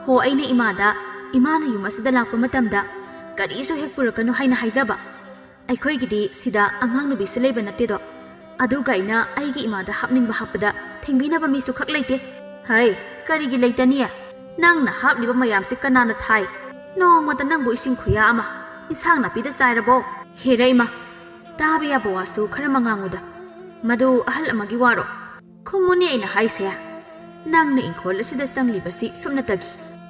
ꯍꯣ, ꯑꯩꯅ ꯏꯃꯥꯗ ꯏꯃꯥꯅ ꯌꯨꯝ ꯑꯁꯤꯗ ꯂꯥꯛꯄ ꯃꯇꯝꯗ ꯀꯔꯤꯁꯨ ꯍꯦꯛ ꯄꯨꯔꯛꯀꯅꯨ ꯍꯥꯏꯅ ꯍꯥꯏꯖꯕ꯫ ꯑꯩꯈꯣꯏꯒꯤꯗꯤ ꯁꯤꯗ ꯑꯉꯥꯡ ꯅꯨꯕꯤꯁꯨ ꯂꯩꯕ ꯅꯠꯇꯦꯗꯣ꯫ ꯑꯗꯨꯒ ꯑꯩꯅ ꯑꯩꯒꯤ ꯏꯃꯥꯗ ꯍꯥꯞꯅꯤꯡꯕ ꯍꯥꯞꯄꯗ ꯊꯤꯡꯕꯤꯅꯕ ꯃꯤꯁꯨ ꯈꯛ ꯂꯩꯇꯦ꯫ ꯍꯩ, ꯀꯔꯤꯒꯤ ꯂꯩꯇꯅꯤ? ꯅꯪꯅ ꯍꯥꯞꯂꯤꯕ ꯃꯌꯥꯝꯁꯦ ꯀꯅꯥꯅ ꯊꯥꯏ? ꯅꯣꯡꯃꯇ ꯅꯪꯕꯨ ꯏꯁꯤꯡ ꯈꯨꯌꯥ ꯑꯃ, ꯏꯟꯁꯥꯡ ꯅꯥꯄꯤꯗ ꯆꯥꯏꯔꯕꯣ? ꯍꯦꯔ ꯏꯃꯥ, ꯇꯥꯕ ꯌꯥꯕ ꯋꯥꯁꯨ ꯈꯔ ꯃꯉꯥꯡꯉꯨꯗ꯫ ꯃꯗꯨ ꯑꯍꯜ ꯑꯃꯒꯤ ꯋꯥꯔꯣ? ꯈꯨꯝꯃꯨꯅꯦ ꯑꯩꯅ ꯍꯥꯏꯁꯦ꯫ ꯅꯪꯅ ꯏꯪꯈꯣꯜ ꯑꯁꯤꯗ ꯆꯪꯂꯤꯕꯁꯤ ꯁꯨꯞꯅꯇꯒꯤ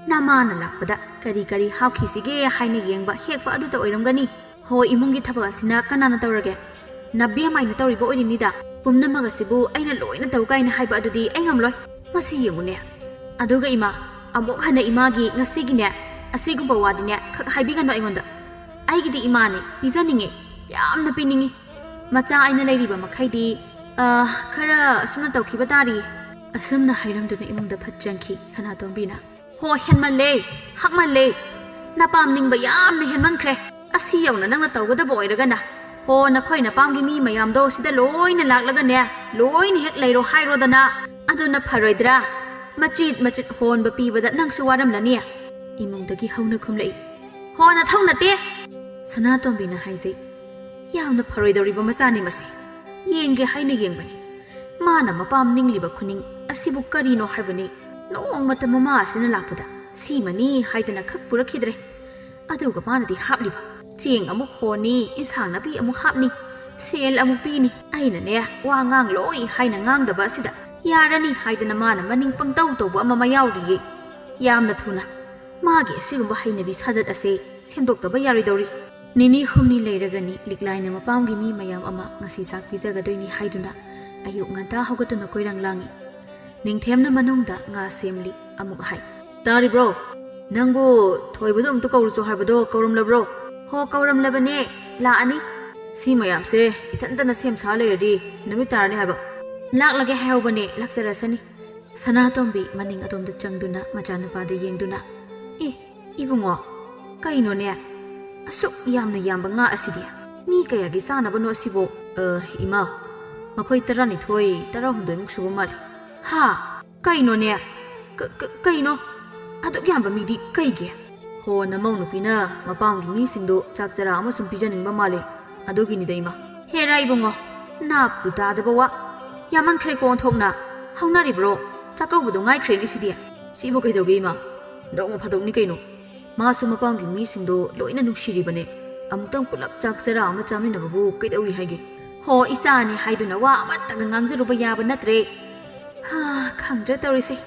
ꯅꯃꯥꯅ ꯂꯥꯛꯄꯗ ꯀꯔꯤ ꯀꯔꯤ ꯍꯥꯞꯈꯤꯁꯤꯒꯦ ꯍꯥꯏꯅ ꯌꯦꯡꯕ ꯍꯦꯛꯄ ꯑꯗꯨꯇ ꯑꯣꯏꯔꯝꯒꯅꯤ꯫ ꯍꯣ, ꯏꯃꯨꯡꯒꯤ ꯊꯕꯛ ꯑꯁꯤꯅ ꯀꯅꯥꯅ ꯇꯧꯔꯒꯦ? ꯅꯕꯦꯝꯃꯥꯏꯅ ꯇꯧꯔꯤꯕ ꯑꯣꯏꯔꯤꯅꯤꯗ꯫ ꯄꯨꯝꯅꯃꯛ ꯑꯁꯤꯕꯨ ꯑꯩꯅ ꯂꯣꯏꯅ ꯇꯧ ꯀꯥꯏꯅ ꯍꯥꯏꯕ ꯑꯗꯨꯗꯤ ꯑꯩ ꯉꯝꯂꯣꯏ꯫ ꯃꯁꯤ ꯌꯦꯡꯉꯨꯅꯦ꯫ ꯑꯗꯨꯒ ꯏꯃꯥ, ꯑꯃꯨꯛ ꯍꯟꯅ ꯏꯃꯥꯒꯤ ꯉꯁꯤꯒꯤꯅꯦ, ꯑꯁꯤꯒꯨꯝꯕ ꯋꯥꯗꯤꯅꯦ ꯈꯛ ꯍꯥꯏꯕꯤꯒꯅꯨ ꯑꯩꯉꯣꯟꯗ꯫ ꯑꯩꯒꯤꯗꯤ ꯏꯃꯥꯅꯦ, ꯄꯤꯖꯅꯤꯡꯉꯦ, ꯌꯥꯝꯅ ꯄꯤꯅꯤꯡꯉꯤ꯫ ꯃꯆꯥ ꯑꯩꯅ ꯂꯩꯔꯤꯕ ꯃꯈꯩꯗꯤ, ꯑ, ꯈꯔ ꯑꯁꯨꯝꯅ ꯇꯧꯈꯤꯕ ꯇꯥꯔꯤ꯫ ꯑꯁꯨꯝꯅ ꯍꯥꯏꯔꯝꯗꯨꯅ ꯏꯃꯨꯡꯗ ꯐꯠ ꯆꯪꯈꯤ ꯁꯅꯥꯇꯣꯝꯕꯤꯅ꯫ ꯍꯣ, ꯍꯦꯟꯃꯜꯂꯦ, ꯍꯛꯃꯜꯂꯦ꯫ ꯅꯄꯥꯝ ꯅꯤꯡꯕ ꯌꯥꯝꯅ ꯍꯦꯟꯃꯟꯈ꯭ꯔꯦ꯫ ꯑꯁꯤ ꯌꯧꯅ ꯅꯪꯅ ꯇꯧꯒꯗꯕ ꯑꯣꯏꯔꯒꯅ, ꯍꯣ, ꯅꯈꯣꯏ ꯅꯄꯥꯝꯒꯤ ꯃꯤ ꯃꯌꯥꯝꯗꯣ ꯁꯤꯗ ꯂꯣꯏꯅ ꯂꯥꯛꯂꯒꯅꯦ, ꯂꯣꯏꯅ ꯍꯦꯛ ꯂꯩꯔꯣ ꯍꯥꯏꯔꯣꯗꯅ꯫ ꯑꯗꯨꯅ ꯐꯔꯣꯏꯗ꯭ꯔꯥ? ꯃꯆꯤꯠ ꯃꯆꯤꯠ ꯍꯣꯟꯕ ꯄꯤꯕꯗ ꯅꯪꯁꯨ ꯋꯥꯔꯝꯂꯅꯤ꯫ ꯏꯃꯨꯡꯗꯒꯤ ꯍꯧꯅ ꯈꯨꯝꯂꯛꯏ꯫ ꯍꯣ, ꯅꯊꯧ ꯅꯠꯇꯦ꯫ ꯁꯅꯥꯇꯣꯝꯕꯤꯅ ꯍꯥꯏꯖꯩ꯫ ꯌꯥꯝꯅ ꯐꯔꯣꯏꯗꯧꯔꯤꯕ ꯃꯆꯥꯅꯤ ꯃꯁꯤ꯫ ꯌꯦꯡꯒꯦ ꯍꯥꯏꯅ ꯌꯦꯡꯕꯅꯤ꯫ ꯃꯥꯅ ꯃꯄꯥꯝ ꯅꯤꯡꯂꯤꯕ ꯈꯨꯅꯤꯡ ꯑꯁꯤꯕꯨ ꯀꯔꯤꯅꯣ ꯍꯥꯏꯕꯅꯤ꯫ ꯅꯣꯡꯃꯇ ꯃꯃꯥ ꯑꯁꯤꯅ ꯂꯥꯛꯄꯗ ꯁꯤꯃꯅꯤ ꯍꯥꯏꯗꯅ ꯈꯛ ꯄꯨꯔꯛꯈꯤꯗ꯭ꯔꯦ꯫ ꯑꯗꯨꯒ ꯃꯥꯅꯗꯤ ꯍꯥꯞꯂꯤꯕ꯫ ꯆꯦꯡ ꯑꯃꯨꯛ ꯍꯣꯟꯅꯤ, ꯏꯟꯁꯥꯡ ꯅꯥꯄꯤ ꯑꯃꯨꯛ ꯍꯥꯞꯅꯤ, ꯁꯦꯜ ꯑꯃꯨꯛ ꯄꯤꯅꯤ꯫ ꯑꯩꯅꯅꯦ, ꯋꯥ ꯉꯥꯡꯂꯣꯏ ꯍꯥꯏꯅ ꯉꯥꯡꯗꯕ ꯑꯁꯤꯗ, ꯌꯥꯔꯅꯤ ꯍꯥꯏꯗꯅ ꯃꯥꯅ ꯃꯅꯤꯡ ꯄꯪꯇꯧ ꯇꯧꯕ ꯑꯃ ꯑꯃ ꯌꯥꯎꯔꯤꯌꯦ꯫ ꯌꯥꯝꯅ ꯊꯨꯅ ꯃꯥꯒꯤ ꯑꯁꯤꯒꯨꯝꯕ ꯍꯩꯅꯕꯤ ꯁꯥꯖꯠ ꯑꯁꯦ ꯁꯦꯝꯗꯣꯛꯇꯕ ꯌꯥꯔꯣꯏꯗꯧꯔꯤ꯫ ꯅꯤꯅꯤ ꯍꯨꯝꯅꯤ ꯂꯩꯔꯒꯅꯤ ꯂꯤꯛꯂꯥꯏꯅ ꯃꯄꯥꯝꯒꯤ ꯃꯤ ꯃꯌꯥꯝ ꯑꯃ ꯉꯁꯤ ꯆꯥꯛ ꯄꯤꯖꯒꯗꯣꯏꯅꯤ ꯍꯥꯏꯗꯨꯅ ꯑꯌꯨꯛ ꯉꯟꯇꯥ ꯍꯧꯒꯠꯇꯨꯅ ꯀꯣꯏꯔꯪ ꯂꯥꯡꯏ꯫ ꯅꯤꯡꯊꯦꯝꯅ ꯃꯅꯨꯡꯗ ꯉꯥ ꯁꯦꯝꯂꯤ꯫ ꯑꯃꯨꯛ ꯍꯥꯏ, "ꯇꯥꯔꯤꯕ꯭ꯔꯣ? ꯅꯪꯕꯨ ꯊꯣꯏꯕꯗꯣ ꯑꯝꯇ ꯀꯧꯔꯨꯆꯣ ꯍꯥꯏꯕꯗꯣ ꯀꯧꯔꯝꯂꯕ꯭ꯔꯣ?" "ꯍꯣ, ꯀꯧꯔꯝꯂꯕꯅꯦ, ꯂꯥꯛꯑꯅꯤ꯫ ꯁꯤ ꯃꯌꯥꯝꯁꯦ ꯏꯊꯟꯇꯅ ꯁꯦꯝ ꯁꯥ ꯂꯩꯔꯗꯤ ꯅꯨꯃꯤꯠ ꯇꯥꯔꯅꯤ ꯍꯥꯏꯕ꯫ ꯂꯥꯛꯂꯒꯦ ꯍꯥꯏꯍꯧꯕꯅꯦ, ꯂꯥꯛꯆꯔꯁꯅꯤ꯫" ꯁꯅꯥꯇꯣꯝꯕꯤ ꯃꯅꯤꯡ ꯑꯗꯣꯝꯗ ꯆꯪꯗꯨꯅ ꯃꯆꯥꯅꯨꯄꯥꯗ ꯌꯦꯡꯗꯨꯅ, "ꯑꯦ, ꯏꯕꯨꯡꯉꯣ, ꯀꯩꯅꯣꯅꯦ? ꯑꯁꯨꯛ ꯌꯥꯝꯅ ꯌꯥꯝꯕ ꯉꯥ ꯑꯁꯤꯗꯤ? ꯃꯤ ꯀꯌꯥꯒꯤ ꯆꯥꯅꯕꯅꯣ ꯑꯁꯤꯕꯣ?" "ꯑ, ꯏꯃꯥ, ꯃꯈꯣꯏ ꯇꯔꯥꯅꯤꯊꯣꯏ, ꯇꯔꯥꯍꯨꯝꯗꯣꯏꯃꯨꯛ ꯁꯨꯕ ꯃꯥꯜꯂꯤ꯫" "ꯍꯥ? ꯀꯩꯅꯣꯅꯦ? ꯀ-, ꯀ-, ꯀꯩꯅꯣ? ꯑꯗꯨꯛ ꯌꯥꯝꯕ ꯃꯤꯗꯤ ꯀꯩꯒꯤ?" ꯍꯣ, ꯅꯃꯧ ꯅꯨꯄꯤꯅ ꯃꯄꯥꯝꯒꯤ ꯃꯤꯁꯤꯡꯗꯣ ꯆꯥꯛ ꯆꯔꯥ ꯑꯃ ꯁꯨꯝ ꯄꯤꯖꯅꯤꯡꯕ ꯃꯥꯜꯂꯦ, ꯑꯗꯨꯒꯤꯅꯤꯗ ꯏꯃꯥ꯫ ꯍꯦꯔꯥ ꯏꯕꯨꯡꯉꯣ, ꯅꯥꯞꯄꯨ ꯇꯥꯗꯕ ꯋꯥ꯫ ꯌꯥꯝꯃꯟꯈ꯭ꯔꯦꯀꯣ ꯑꯣꯟꯊꯣꯛꯅ꯫ ꯍꯧꯅꯔꯤꯕ꯭ꯔꯣ? ꯆꯥꯛꯀꯧꯕꯗꯣ ꯉꯥꯏꯈ꯭ꯔꯦꯅꯦ ꯁꯤꯗꯤ꯫ ꯁꯤꯕꯨ ꯀꯩꯗꯧꯒꯦ ꯏꯃꯥ? ꯅꯣꯡꯃ ꯐꯥꯗꯣꯛꯅꯤ ꯀꯩꯅꯣ꯫ ꯃꯥꯁꯨ ꯃꯄꯥꯝꯒꯤ ꯃꯤꯁꯤꯡꯗꯣ ꯂꯣꯏꯅ ꯅꯨꯡꯁꯤꯔꯤꯕꯅꯦ꯫ ꯑꯃꯨꯛꯇꯪ ꯄꯨꯂꯞ ꯆꯥꯛ ꯆꯔꯥ ꯑꯃ ꯆꯥꯃꯤꯟꯅꯕꯕꯨ ꯀꯩꯗꯧꯏ ꯍꯥꯏꯒꯦ? ꯍꯣ, ꯏꯆꯥꯅꯤ ꯍꯥꯏꯗꯨꯅ ꯋꯥ ꯑꯃꯠꯇꯒ ꯉꯥꯡꯖꯔꯨꯕ ꯌꯥꯕ ꯅꯠꯇ꯭ꯔꯦ꯫ ꯍꯥ, ꯈꯪꯗ꯭ꯔꯦ ꯇꯧꯔꯤꯁꯦ꯫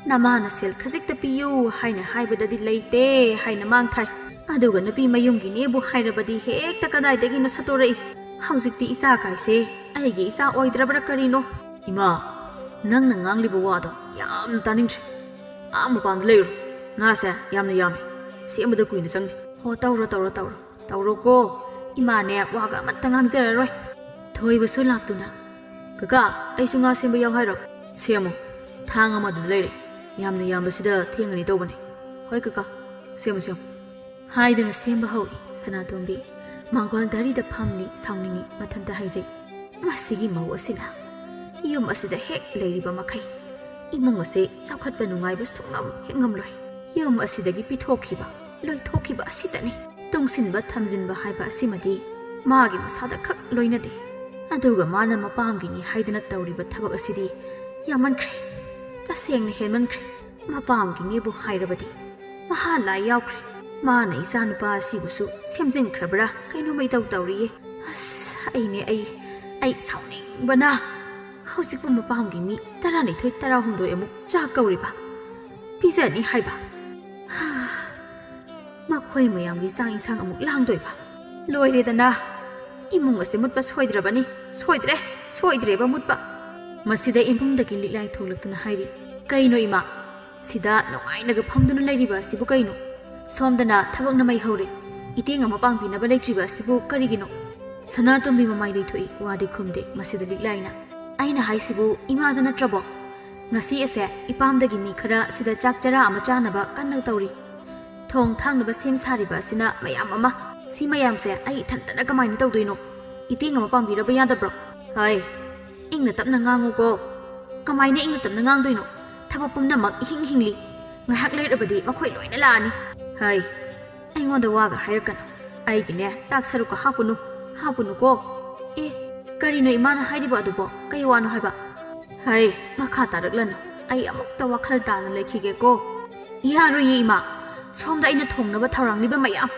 ꯅꯃꯥꯅ ꯁꯦꯜ ꯈꯖꯤꯛꯇ ꯄꯤꯌꯨ ꯍꯥꯏꯅ ꯍꯥꯏꯕꯗꯗꯤ ꯂꯩꯇꯦ ꯍꯥꯏꯅ ꯃꯥꯡ ꯊꯥꯏ꯫ ꯑꯗꯨꯒ ꯅꯨꯄꯤ ꯃꯌꯨꯝꯒꯤꯅꯦꯕꯨ ꯍꯥꯏꯔꯕꯗꯤ ꯍꯦꯛꯇ ꯀꯗꯥꯏꯗꯒꯤꯅꯣ ꯁꯠꯇꯣꯔꯛꯏ꯫ ꯍꯧꯖꯤꯛꯇꯤ ꯏꯆꯥ ꯀꯥꯏꯁꯦ ꯑꯩꯒꯤ ꯏꯆꯥ ꯑꯣꯏꯗ꯭ꯔꯕ꯭ꯔꯥ ꯀꯔꯤꯅꯣ? ꯏꯃꯥ, ꯅꯪꯅ ꯉꯥꯡꯂꯤꯕ ꯋꯥꯗꯣ ꯌꯥꯝ ꯇꯥꯅꯤꯡꯗ꯭ꯔꯦ꯫ ꯑꯥ ꯃꯄꯥꯟꯗ ꯂꯩꯔꯨ꯫ ꯉꯥꯁꯦ ꯌꯥꯝꯅ ꯌꯥꯝꯃꯤ꯫ ꯁꯦꯝꯕꯗ ꯀꯨꯏꯅ ꯆꯪꯅꯤ꯫ ꯍꯣ, ꯇꯧꯔꯣ, ꯇꯧꯔꯣ, ꯇꯧꯔꯣ꯫ ꯇꯧꯔꯣꯀꯣ꯫ ꯏꯃꯥꯅꯦ ꯋꯥꯒ ꯑꯃꯠꯇ ꯉꯥꯡꯖꯔꯔꯣꯏ꯫ ꯊꯣꯏꯕꯁꯨ ꯂꯥꯛꯇꯨꯅ, "ꯀꯀꯥ, ꯑꯩꯁꯨ ꯉꯥ ꯁꯦꯝꯕ ꯌꯥꯎ ꯍꯥꯏꯔꯣ?" "ꯁꯦꯝꯃꯣ꯫ ꯊꯥꯡ ꯑꯃꯗꯨꯗ ꯂꯩꯔꯦ꯫ ꯌꯥꯝꯅ ꯌꯥꯝꯕꯁꯤꯗ ꯊꯦꯡꯒꯅꯤ ꯇꯧꯕꯅꯦ꯫" "ꯍꯣꯏ ꯀꯀꯥ, ꯁꯦꯝꯃꯣ, ꯁꯦꯝꯃꯣ꯫" ꯍꯥꯏꯗꯨꯅ ꯁꯦꯝꯕ ꯍꯧꯏ꯫ ꯁꯅꯥꯇꯣꯝꯕꯤ ꯃꯥꯡꯒꯣꯜ ꯗꯥꯔꯤꯗ ꯐꯝꯂꯤ, ꯁꯥꯎꯅꯤꯡꯏ, ꯃꯊꯟꯇ ꯍꯥꯏꯖꯩ, "ꯃꯁꯤꯒꯤ ꯃꯧ ꯑꯁꯤꯅ ꯌꯨꯝ ꯑꯁꯤꯗ ꯍꯦꯛ ꯂꯩꯔꯤꯕ ꯃꯈꯩ ꯏꯃꯨꯡ ꯑꯁꯦ ꯆꯥꯎꯈꯠꯄ ꯅꯨꯡꯉꯥꯏꯕ ꯁꯨꯡꯉꯝ ꯍꯦꯛ ꯉꯝꯂꯣꯏ꯫ ꯌꯨꯝ ꯑꯁꯤꯗꯒꯤ ꯄꯤꯊꯣꯛꯈꯤꯕ, ꯂꯣꯏꯊꯣꯛꯈꯤꯕ ꯑꯁꯤꯇꯅꯤ꯫ ꯇꯨꯡꯁꯤꯟꯕ ꯊꯝꯖꯤꯟꯕ ꯍꯥꯏꯕ ꯑꯁꯤꯃꯗꯤ ꯃꯥꯒꯤ ꯃꯁꯥꯗ ꯈꯛ ꯂꯣꯏꯅꯗꯦ꯫ ꯑꯗꯨꯒ ꯃꯥꯅ ꯃꯄꯥꯝꯒꯤꯅꯤ ꯍꯥꯏꯗꯅ ꯇꯧꯔꯤꯕ ꯊꯕꯛ ꯑꯁꯤꯗꯤ ꯌꯥꯝꯃꯟꯈ꯭ꯔꯦ꯫ ꯇꯁꯦꯡꯅ ꯍꯦꯟꯃꯟꯈ꯭ꯔꯦ꯫ ꯃꯄꯥꯝꯒꯤꯅꯦꯕꯨ ꯍꯥꯏꯔꯕꯗꯤ ꯃꯍꯥ ꯂꯥꯏ ꯌꯥꯎꯈ꯭ꯔꯦ꯫ ꯃꯥꯅ ꯏꯆꯥꯅꯨꯄꯥ ꯑꯁꯤꯕꯨꯁꯨ ꯁꯦꯝꯖꯤꯟꯈ꯭ꯔꯕ꯭ꯔꯥ ꯀꯩꯅꯣꯝꯃ ꯏꯇꯧ ꯇꯧꯔꯤꯌꯦ꯫ ꯑꯁ, ꯑꯩꯅꯦ ꯑꯩ, ꯑꯩ ꯁꯥꯎꯅꯤꯡꯕꯅ꯫ ꯍꯧꯖꯤꯛꯄꯨ ꯃꯄꯥꯝꯒꯤ ꯃꯤ ꯇꯔꯥꯅꯤꯊꯣꯏ, ꯇꯔꯥꯍꯨꯝꯗꯣꯏ ꯑꯃꯨꯛ ꯆꯥꯛ ꯀꯧꯔꯤꯕ, ꯄꯤꯖꯅꯤ ꯍꯥꯏꯕ꯫ ꯍꯥ, ꯃꯈꯣꯏ ꯃꯌꯥꯝꯒꯤ ꯆꯥꯛ ꯏꯟꯁꯥꯡ ꯑꯃꯨꯛ ꯂꯥꯡꯗꯣꯏꯕ꯫ ꯂꯣꯏꯔꯦꯗꯅ꯫ ꯏꯃꯨꯡ ꯑꯁꯤ ꯃꯨꯠꯄ ꯁꯣꯏꯗ꯭ꯔꯕꯅꯤ꯫ ꯁꯣꯏꯗ꯭ꯔꯦ, ꯁꯣꯏꯗ꯭ꯔꯦꯕ ꯃꯨꯠꯄ꯫ ꯃꯁꯤꯗ ꯏꯃꯨꯡꯗꯒꯤ ꯂꯤꯛꯂꯥꯏ ꯊꯣꯛꯂꯛꯇꯨꯅ ꯍꯥꯏꯔꯤ, "ꯀꯩꯅꯣ ꯏꯃꯥ? ꯁꯤꯗ ꯅꯨꯡꯉꯥꯏꯅꯒ ꯐꯝꯗꯨꯅ ꯂꯩꯔꯤꯕ ꯑꯁꯤꯕꯨ ꯀꯩꯅꯣ? ꯁꯣꯝꯗꯅ ꯊꯕꯛꯅ ꯃꯩ ꯍꯧꯔꯦ꯫ ꯏꯇꯦꯡ ꯑꯃ ꯄꯥꯡꯕꯤꯅꯕ ꯂꯩꯇ꯭ꯔꯤꯕ ꯑꯁꯤꯕꯨ ꯀꯔꯤꯒꯤꯅꯣ?" ꯁꯅꯥꯇꯣꯝꯕꯤ ꯃꯃꯥꯏ ꯂꯩꯊꯣꯛꯏ, ꯋꯥꯗꯤ ꯈꯨꯝꯗꯦ꯫ ꯃꯁꯤꯗ ꯂꯤꯛꯂꯥꯏꯅ, "ꯑꯩꯅ ꯍꯥꯏꯁꯤꯕꯨ ꯏꯃꯥꯗ ꯅꯠꯇ꯭ꯔꯕꯣ? ꯉꯁꯤ ꯑꯁꯦ ꯏꯄꯥꯝꯗꯒꯤ ꯃꯤ ꯈꯔ ꯁꯤꯗ ꯆꯥꯛ ꯆꯔꯥ ꯑꯃ ꯆꯥꯅꯕ ꯀꯟꯅ ꯇꯧꯔꯤ꯫ ꯊꯣꯡ ꯊꯥꯛꯅꯕ ꯁꯦꯝ ꯁꯥꯔꯤꯕ ꯑꯁꯤꯅ ꯃꯌꯥꯝ ꯑꯃ꯫ ꯁꯤ ꯃꯌꯥꯝꯁꯦ ꯑꯩ ꯏꯊꯟꯇꯅ ꯀꯃꯥꯏꯅ ꯇꯧꯗꯣꯏꯅꯣ? ꯏꯇꯦꯡ ꯑꯃ ꯄꯥꯡꯕꯤꯔꯕ ꯌꯥꯗꯕ꯭ꯔꯣ?" "ꯍꯩ, ꯏꯪꯅ ꯇꯞꯅ ꯉꯥꯡꯉꯨꯀꯣ꯫" "ꯀꯃꯥꯏꯅ ꯏꯪꯅ ꯇꯞꯅ ꯉꯥꯡꯗꯣꯏꯅꯣ? ꯊꯕꯛ ꯄꯨꯝꯅꯃꯛ ꯏꯍꯤꯡ ꯍꯤꯡꯂꯤ꯫ ꯉꯥꯏꯍꯥꯛ ꯂꯩꯔꯕꯗꯤ ꯃꯈꯣꯏ ꯂꯣꯏꯅ ꯂꯥꯛꯑꯅꯤ꯫" ꯍꯩ, ꯑꯩꯉꯣꯟꯗ ꯋꯥꯒ ꯍꯥꯏꯔꯛꯀꯅꯨ꯫ ꯑꯩꯒꯤꯅꯦ, ꯆꯥꯛ ꯁꯔꯨꯛꯀ ꯍꯥꯞꯄꯨꯅꯨ, ꯍꯥꯞꯄꯨꯅꯨꯀꯣ꯫ ꯑꯦ, ꯀꯔꯤꯅꯣ ꯏꯃꯥꯅ ꯍꯥꯏꯔꯤꯕ ꯑꯗꯨꯕꯣ? ꯀꯩ ꯋꯥꯅꯣ ꯍꯥꯏꯕ? ꯍꯩ, ꯃꯈꯥ ꯇꯥꯔꯛꯂꯅꯨ꯫ ꯑꯩ ꯑꯃꯨꯛꯇ ꯋꯥꯈꯜ ꯇꯥꯅ ꯂꯩꯈꯤꯒꯦꯀꯣ꯫ ꯌꯥꯔꯣꯏꯌꯦ ꯏꯃꯥ, ꯁꯣꯝꯗ ꯑꯩꯅ ꯊꯣꯡꯅꯕ ꯊꯧꯔꯥꯡꯂꯤꯕ ꯃꯌꯥꯝ,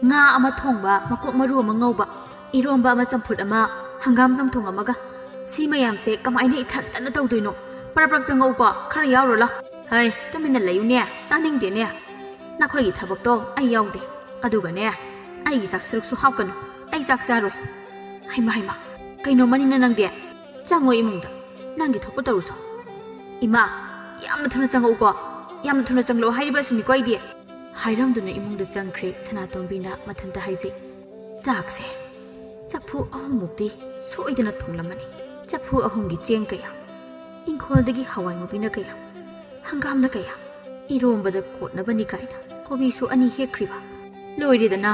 ꯉꯥ ꯑꯃ ꯊꯣꯡꯕ, ꯃꯀꯣꯛ ꯃꯔꯨ ꯑꯃ ꯉꯧꯕ, ꯏꯔꯣꯝꯕ ꯑꯃ, ꯆꯝꯐꯨꯠ ꯑꯃ, ꯍꯪꯒꯥꯝ ꯆꯝꯊꯣꯡ ꯑꯃꯒ꯫ ꯁꯤ ꯃꯌꯥꯝꯁꯦ ꯀꯃꯥꯏꯅ ꯏꯊꯟꯇꯅ ꯇꯧꯗꯣꯏꯅꯣ? ꯄꯔꯞ ꯄꯔꯞ ꯆꯪꯉꯛꯎꯀꯣ, ꯈꯔ ꯌꯥꯎꯔꯣ ꯂꯥꯎ꯫ ꯍꯩ, ꯇꯨꯃꯤꯟꯅ ꯂꯩꯌꯨꯅꯦ, ꯇꯥꯅꯤꯡꯗꯦꯅꯦ꯫ ꯅꯈꯣꯏꯒꯤ ꯊꯕꯛꯇꯣ ꯑꯩ ꯌꯥꯎꯗꯦ꯫ ꯑꯗꯨꯒꯅꯦ, ꯑꯩꯒꯤ ꯆꯥꯛ ꯁꯔꯨꯛꯁꯨ ꯍꯥꯞꯀꯅꯨ, ꯑꯩ ꯆꯥꯛ ꯆꯥꯔꯣꯏ꯫ ꯍꯩꯃꯥ ꯍꯩꯃꯥ, ꯀꯩꯅꯣ ꯃꯅꯤꯅ ꯅꯪꯗꯤ? ꯆꯪꯉꯣ ꯏꯃꯨꯡꯗ, ꯅꯪꯒꯤ ꯊꯣꯛꯄ ꯇꯧꯔꯨꯁꯣ꯫ ꯏꯃꯥ, ꯌꯥꯝꯅ ꯊꯨꯅ ꯆꯪꯉꯛꯎꯀꯣ, ꯌꯥꯝꯅ ꯊꯨꯅ ꯆꯪꯂꯛꯑꯣ ꯍꯥꯏꯔꯤꯕ ꯑꯁꯤꯅꯤꯀꯣ ꯑꯩꯗꯤ꯫ ꯍꯥꯏꯔꯝꯗꯨꯅ ꯏꯃꯨꯡꯗ ꯆꯪꯈ꯭ꯔꯦ ꯁꯅꯥꯇꯣꯝꯕꯤꯅ ꯃꯊꯟꯇ ꯍꯥꯏꯖꯩ꯫ ꯆꯥꯛꯁꯦ ꯆꯐꯨ ꯑꯍꯨꯝꯃꯨꯛꯇꯤ ꯁꯣꯏꯗꯅ ꯊꯣꯡꯂꯝꯃꯅꯤ꯫ ꯆꯐꯨ ꯑꯍꯨꯝꯒꯤ ꯆꯦꯡ ꯀꯌꯥ, ꯏꯪꯈꯣꯜꯗꯒꯤ ꯍꯋꯥꯏ ꯃꯨꯕꯤꯅ ꯀꯌꯥ, ꯍꯪꯒꯥꯝꯅ ꯀꯌꯥ, ꯏꯔꯣꯝꯕꯗ ꯀꯣꯠꯅꯕꯅꯤ ꯀꯥꯏꯅ ꯀꯣꯕꯤꯁꯨ ꯑꯅꯤ ꯍꯦꯛꯈ꯭ꯔꯤꯕ꯫ ꯂꯣꯏꯔꯦꯗꯅ,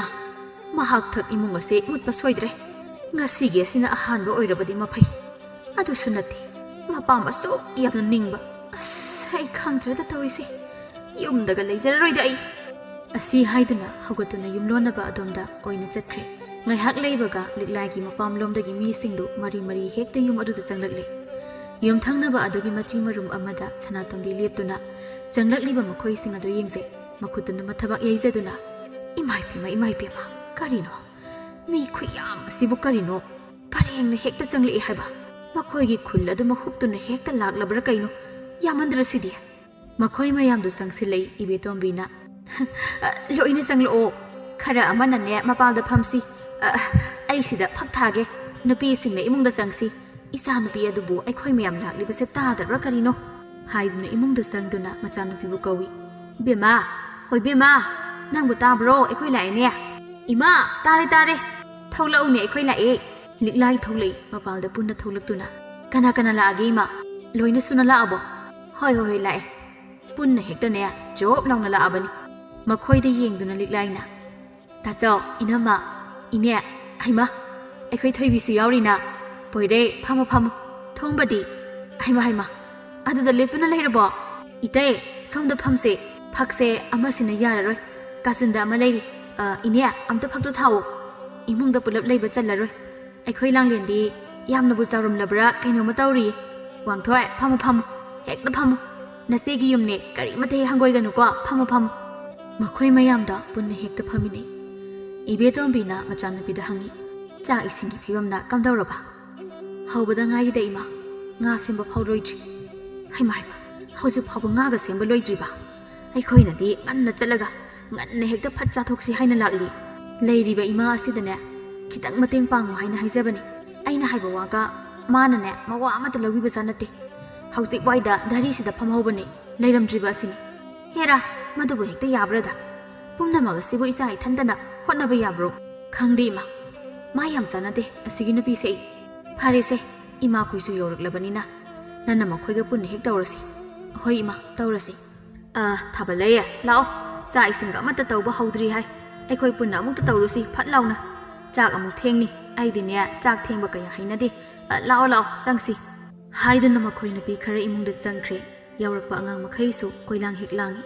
ꯃꯍꯥꯛ ꯊꯛ ꯏꯃꯨꯡ ꯑꯁꯦ ꯃꯨꯠꯄ ꯁꯣꯏꯗ꯭ꯔꯦ꯫ ꯉꯁꯤꯒꯤ ꯑꯁꯤꯅ ꯑꯍꯥꯟꯕ ꯑꯣꯏꯔꯕꯗꯤ ꯃꯐꯩ꯫ ꯑꯗꯨꯁꯨ ꯅꯠꯇꯦ, ꯃꯄꯥꯝ ꯑꯁꯨꯛ ꯌꯥꯝꯅ ꯅꯤꯡꯕ꯫ ꯑꯁ, ꯑꯩ ꯈꯪꯗ꯭ꯔꯦꯗ ꯇꯧꯔꯤꯁꯦ꯫ ꯌꯨꯝꯗꯒ ꯂꯩꯖꯔꯔꯣꯏꯗ ꯑꯩ꯫ ꯑꯁꯤ ꯍꯥꯏꯗꯨꯅ ꯍꯧꯒꯠꯇꯨꯅ ꯌꯨꯝꯂꯣꯟꯅꯕ ꯑꯗꯣꯝꯗ ꯑꯣꯏꯅ ꯆꯠꯈ꯭ꯔꯦ꯫ ꯉꯥꯏꯍꯥꯛ ꯂꯩꯕꯒ ꯂꯤꯛꯂꯥꯏꯒꯤ ꯃꯄꯥꯝꯂꯣꯝꯗꯒꯤ ꯃꯤꯁꯤꯡꯗꯨ ꯃꯔꯤ ꯃꯔꯤ ꯍꯦꯛꯇ ꯌꯨꯝ ꯑꯗꯨꯗ ꯆꯪꯂꯛꯂꯦ꯫ ꯌꯨꯝꯊꯪꯅꯕ ꯑꯗꯨꯒꯤ ꯃꯆꯤ ꯃꯔꯨꯝ ꯑꯃꯗ ꯁꯅꯥꯇꯣꯝꯕꯤ ꯂꯦꯞꯇꯨꯅ ꯆꯪꯂꯛꯂꯤꯕ ꯃꯈꯣꯏꯁꯤꯡ ꯑꯗꯨ ꯌꯦꯡꯖꯩ꯫ ꯃꯈꯨꯠꯇꯨꯅ ꯃꯊꯕꯥꯛ ꯌꯩꯖꯗꯨꯅ, "ꯏꯃꯥꯏ ꯄꯦꯝꯃ, ꯏꯃꯥꯏ ꯄꯦꯝꯃ, ꯀꯔꯤꯅꯣ? ꯃꯤ ꯈꯨꯌꯥꯝ ꯑꯁꯤꯕꯨ ꯀꯔꯤꯅꯣ? ꯄꯔꯦꯡꯅ ꯍꯦꯛꯇ ꯆꯪꯂꯛꯑꯦ ꯍꯥꯏꯕ꯫ ꯃꯈꯣꯏꯒꯤ ꯈꯨꯜ ꯑꯗꯨ ꯃꯍꯨꯞꯇꯨꯅ ꯍꯦꯛꯇ ꯂꯥꯛꯂꯕ꯭ꯔꯥ ꯀꯩꯅꯣ? ꯌꯥꯝꯃꯟꯗ꯭ꯔ ꯁꯤꯗꯤ?" ꯃꯈꯣꯏ ꯃꯌꯥꯝꯗꯨ ꯆꯪꯁꯤꯜꯂꯛꯏ ꯏꯕꯦꯇꯣꯝꯕꯤꯅ꯫ "ꯑ, ꯂꯣꯏꯅ ꯆꯪꯂꯛꯑꯣ꯫ ꯈꯔ ꯑꯃꯅꯅꯦ ꯃꯄꯥꯜꯗ ꯐꯝꯁꯤ꯫ ꯑ, ꯑꯩ ꯁꯤꯗ ꯐꯛ ꯊꯥꯒꯦ꯫ ꯅꯨꯄꯤꯁꯤꯡꯅ ꯏꯃꯨꯡꯗ ꯆꯪꯁꯤ꯫ ꯏꯆꯥꯅꯨꯄꯤ ꯑꯗꯨꯕꯨ ꯑꯩꯈꯣꯏ ꯃꯌꯥꯝ ꯂꯥꯛꯂꯤꯕꯁꯦ ꯇꯥꯗꯕ꯭ꯔꯥ ꯀꯔꯤꯅꯣ?" ꯍꯥꯏꯗꯨꯅ ꯏꯃꯨꯡꯗ ꯆꯪꯗꯨꯅ ꯃꯆꯥꯅꯨꯄꯤꯕꯨ ꯀꯧꯏ꯫ "ꯕꯦꯝꯃ, ꯍꯣꯏ ꯕꯦꯝꯃ, ꯅꯪꯕꯨ ꯇꯥꯕ꯭ꯔꯣ? ꯑꯩꯈꯣꯏ ꯂꯥꯛꯑꯦꯅꯦ꯫ ꯏꯃꯥ, ꯇꯥꯔꯦ, ꯇꯥꯔꯦ꯫ ꯊꯣꯛꯂꯛꯎꯅꯦ, ꯑꯩꯈꯣꯏ ꯂꯥꯛꯑꯦ꯫" ꯂꯤꯛꯂꯥꯏ ꯊꯣꯛꯂꯛꯏ ꯃꯄꯥꯜꯗ ꯄꯨꯟꯅ ꯊꯣꯛꯂꯛꯇꯨꯅ꯫ "ꯀꯅꯥ ꯀꯅꯥ ꯂꯥꯛꯑꯒꯦ ꯏꯃꯥ? ꯂꯣꯏꯅ ꯁꯨꯅ ꯂꯥꯛꯑꯕꯣ?" "ꯍꯣꯏ, ꯍꯣꯏ, ꯍꯣꯏ, ꯂꯥꯛꯑꯦ꯫" ꯄꯨꯟꯅ ꯍꯦꯛꯇꯅꯦ ꯖꯣꯞ ꯂꯥꯎꯅ ꯂꯥꯛꯑꯕꯅꯤ꯫ ꯃꯈꯣꯏꯗ ꯌꯦꯡꯗꯨꯅ ꯂꯤꯛꯂꯥꯏꯅ, "ꯇꯥꯆꯧ, ꯏꯅꯝꯃ, ꯏꯅꯦ, ꯍꯩꯃꯥ, ꯑꯩꯈꯣꯏ ꯊꯣꯏꯕꯤꯁꯨ ꯌꯥꯎꯔꯤꯅ꯫ ꯄꯣꯏꯔꯩ, ꯐꯝꯃꯣ, ꯐꯝꯃꯣ꯫ ꯊꯣꯡꯕꯗꯤ? ꯍꯩꯃꯥ, ꯍꯩꯃꯥ, ꯑꯗꯨꯗ ꯂꯦꯞꯇꯨꯅ ꯂꯩꯔꯕꯣ? ꯏꯇꯩ, ꯁꯣꯝꯗ ꯐꯝꯁꯦ꯫ ꯐꯛꯁꯦ ꯑꯃꯁꯤꯅ ꯌꯥꯔꯔꯣꯏ꯫ ꯀꯥꯆꯤꯟꯗ ꯑꯃ ꯂꯩꯔꯤ꯫ ꯑ, ꯏꯅꯦ, ꯑꯝꯇ ꯐꯛꯇꯣ ꯊꯥꯎꯑꯣ꯫ ꯏꯃꯨꯡꯗ ꯄꯨꯂꯞ ꯂꯩꯕ ꯆꯜꯂꯔꯣꯏ꯫ ꯑꯩꯈꯣꯏ ꯂꯥꯡꯂꯦꯟꯗꯤ ꯌꯥꯝꯅꯕꯨ ꯆꯥꯎꯔꯝꯂꯕ꯭ꯔꯥ ꯀꯩꯅꯣꯝꯃ ꯇꯧꯔꯤꯌꯦ꯫ ꯋꯥꯡꯊꯣꯏ, ꯐꯝꯃꯨ, ꯐꯝꯃꯨ꯫ ꯍꯦꯛꯇ ꯐꯝꯃꯨ꯫ ꯅꯆꯦꯒꯤ ꯌꯨꯝꯅꯦ, ꯀꯔꯤꯃꯠꯇ ꯍꯦꯛ ꯍꯪꯒꯣꯏꯒꯅꯨꯀꯣ꯫ ꯐꯝꯃꯨ, ꯐꯝꯃꯨ꯫ ꯃꯈꯣꯏ ꯃꯌꯥꯝꯗ ꯄꯨꯟꯅ ꯍꯦꯛꯇ ꯐꯝꯃꯤꯟꯅꯩ꯫ ꯏꯕꯦꯇꯣꯝꯕꯤꯅ ꯃꯆꯥꯅꯨꯄꯤꯗ ꯍꯪꯉꯤ, "ꯆꯥꯛ ꯏꯁꯤꯡꯒꯤ ꯐꯤꯕꯝꯅ ꯀꯝꯗꯧꯔꯕ?" "ꯍꯧꯕꯗ ꯉꯥꯏꯔꯤꯗ, ꯏꯃꯥ꯫ ꯉꯥ ꯁꯦꯝꯕ ꯐꯥꯎ ꯂꯣꯏꯗ꯭ꯔꯤ꯫" "ꯍꯩꯃꯥ, ꯍꯩꯃꯥ, ꯍꯧꯖꯤꯛ ꯐꯥꯎꯕ ꯉꯥꯒ ꯁꯦꯝꯕ ꯂꯣꯏꯗ꯭ꯔꯤꯕ? ꯑꯩꯈꯣꯏꯅꯗꯤ ꯉꯟꯅ ꯆꯠꯂꯒ ꯉꯟꯅ ꯍꯦꯛꯇ ꯐꯠ ꯆꯥꯊꯣꯛꯁꯤ ꯍꯥꯏꯅ ꯂꯥꯛꯂꯤ꯫ ꯂꯩꯔꯤꯕ ꯏꯃꯥ ꯑꯁꯤꯗꯅꯦ ꯈꯤꯇꯪ ꯃꯇꯦꯡ ꯄꯥꯡꯉꯨ ꯍꯥꯏꯅ ꯍꯥꯏꯖꯕꯅꯤ꯫ ꯑꯩꯅ ꯍꯥꯏꯕ ꯋꯥꯒ ꯃꯥꯅꯅꯦ ꯃꯋꯥ ꯑꯃꯠꯇ ꯂꯧꯕꯤꯕꯖꯥꯠ ꯅꯠꯇꯦ꯫ ꯍꯧꯖꯤꯛ ꯋꯥꯏꯗ ꯙꯔꯤꯁꯤꯗ ꯐꯝꯍꯧꯕꯅꯤ, ꯂꯩꯔꯝꯗ꯭ꯔꯤꯕ ꯑꯁꯤꯅꯤ꯫ ꯍꯦꯔꯥ, ꯃꯗꯨꯕꯨ ꯍꯦꯛꯇ ꯌꯥꯕ꯭ꯔꯗ? ꯄꯨꯝꯅꯃꯛ ꯑꯁꯤꯕꯨ ꯏꯆꯥ ꯏꯊꯟꯇꯅ ꯍꯣꯠꯅꯕ ꯌꯥꯕ꯭ꯔꯣ? ꯈꯪꯗꯦ, ꯏꯃꯥ꯫ ꯃꯥ ꯌꯥꯝ ꯆꯥꯟꯅꯗꯦ ꯑꯁꯤꯒꯤ ꯅꯨꯄꯤꯁꯦ ꯑꯩ꯫ ꯐꯔꯦꯁꯦ, ꯏꯃꯥꯈꯣꯏꯁꯨ ꯌꯧꯔꯛꯂꯕꯅꯤꯅ ꯅꯪꯅ ꯃꯈꯣꯏꯒ ꯄꯨꯟꯅ ꯍꯦꯛ ꯇꯧꯔꯁꯤ꯫ ꯍꯣꯏ, ꯏꯃꯥ, ꯇꯧꯔꯁꯤ꯫ ꯑ, ꯊꯥꯕꯜꯂꯩꯌꯦ, ꯂꯥꯛꯑꯣ꯫ ꯆꯥꯛ ꯏꯁꯤꯡꯒ ꯑꯃꯠꯇ ꯇꯧꯕ ꯍꯧꯗ꯭ꯔꯤ ꯍꯥꯏ꯫ ꯑꯩꯈꯣꯏ ꯄꯨꯟꯅ ꯑꯃꯨꯛꯇ ꯇꯧꯔꯨꯁꯤ, ꯐꯠ ꯂꯥꯎꯅ꯫ ꯆꯥꯛ ꯑꯃꯨꯛ ꯊꯦꯡꯅꯤ꯫ ꯑꯩꯗꯤꯅꯦ, ꯆꯥꯛ ꯊꯦꯡꯕ ꯀꯌꯥ ꯍꯩꯅꯗꯦ꯫ ꯑ, ꯂꯥꯛꯑꯣ, ꯂꯥꯛꯑꯣ, ꯆꯪꯁꯤ꯫ ꯍꯥꯏꯗꯨꯅ ꯃꯈꯣꯏ ꯅꯨꯄꯤ ꯈꯔ ꯏꯃꯨꯡꯗ ꯆꯪꯈ꯭ꯔꯦ꯫ ꯌꯥꯎꯔꯛꯄ ꯑꯉꯥꯡ ꯃꯈꯩꯁꯨ ꯀꯣꯏꯂꯥꯡ ꯍꯦꯛ ꯂꯥꯡꯏ꯫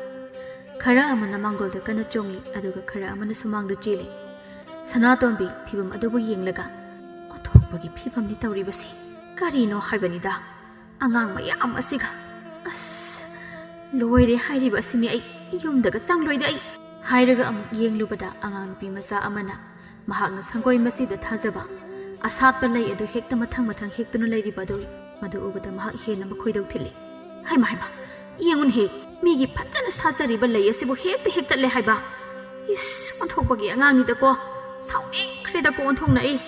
ꯈꯔ ꯑꯃꯅ ꯃꯥꯡꯒꯣꯜꯗ ꯀꯟꯅ ꯆꯣꯡꯂꯤ, ꯑꯗꯨꯒ ꯈꯔ ꯑꯃꯅ ꯁꯨꯃꯥꯡꯗ ꯆꯦꯜꯂꯤ꯫ ꯁꯅꯥꯇꯣꯝꯕꯤ ꯐꯤꯕꯝ ꯑꯗꯨꯕꯨ ꯌꯦꯡꯂꯒ, "ꯑꯣꯟꯊꯣꯛꯄꯒꯤ ꯐꯤꯕꯝꯅꯤ ꯇꯧꯔꯤꯕꯁꯤ꯫ ꯀꯔꯤꯅꯣ ꯍꯥꯏꯕꯅꯤꯗ, ꯑꯉꯥꯡ ꯃꯌꯥꯝ ꯑꯁꯤꯒ꯫ ꯑꯁ, ꯂꯣꯏꯔꯦ ꯍꯥꯏꯔꯤꯕ ꯑꯁꯤꯅꯤ ꯑꯩ꯫ ꯌꯨꯝꯗꯒ ꯆꯪꯂꯣꯏꯗ ꯑꯩ," ꯍꯥꯏꯔꯒ ꯑꯃꯨꯛ ꯌꯦꯡꯂꯨꯕꯗ ꯑꯉꯥꯡ ꯅꯨꯄꯤ ꯃꯆꯥ ꯑꯃꯅ ꯃꯍꯥꯛꯅ ꯁꯪꯒꯣꯏ ꯃꯆꯤꯗ ꯊꯥꯖꯕ ꯑꯁꯥꯠꯄ ꯂꯩ ꯑꯗꯨ ꯍꯦꯛꯇ ꯃꯊꯪ ꯃꯊꯪ ꯍꯦꯛꯇꯨꯅ ꯂꯩꯔꯤꯕ ꯑꯗꯨ ꯎꯏ꯫ ꯃꯗꯨ ꯎꯕꯗ ꯃꯍꯥꯛ ꯍꯦꯟꯅ ꯃꯈꯣꯏꯗꯧ ꯊꯤꯜꯂꯤ꯫ "ꯍꯩꯃꯥ, ꯍꯩꯃꯥ, ꯌꯦꯡꯉꯨꯅꯦꯍꯦ, ꯃꯤꯒꯤ ꯐꯖꯅ ꯁꯥꯠꯆꯔꯤꯕ ꯂꯩ ꯑꯁꯤꯕꯨ ꯍꯦꯛꯇ ꯍꯦꯛꯇꯠꯂꯦ ꯍꯥꯏꯕ꯫ ꯏꯁ, ꯑꯣꯟꯊꯣꯛꯄꯒꯤ ꯑꯉꯥꯡꯅꯤꯗꯀꯣ꯫ ꯁꯥꯎꯅꯤꯡꯈ꯭ꯔꯦꯗꯀꯣ ꯑꯣꯟꯊꯣꯛꯅ ꯑꯩ꯫"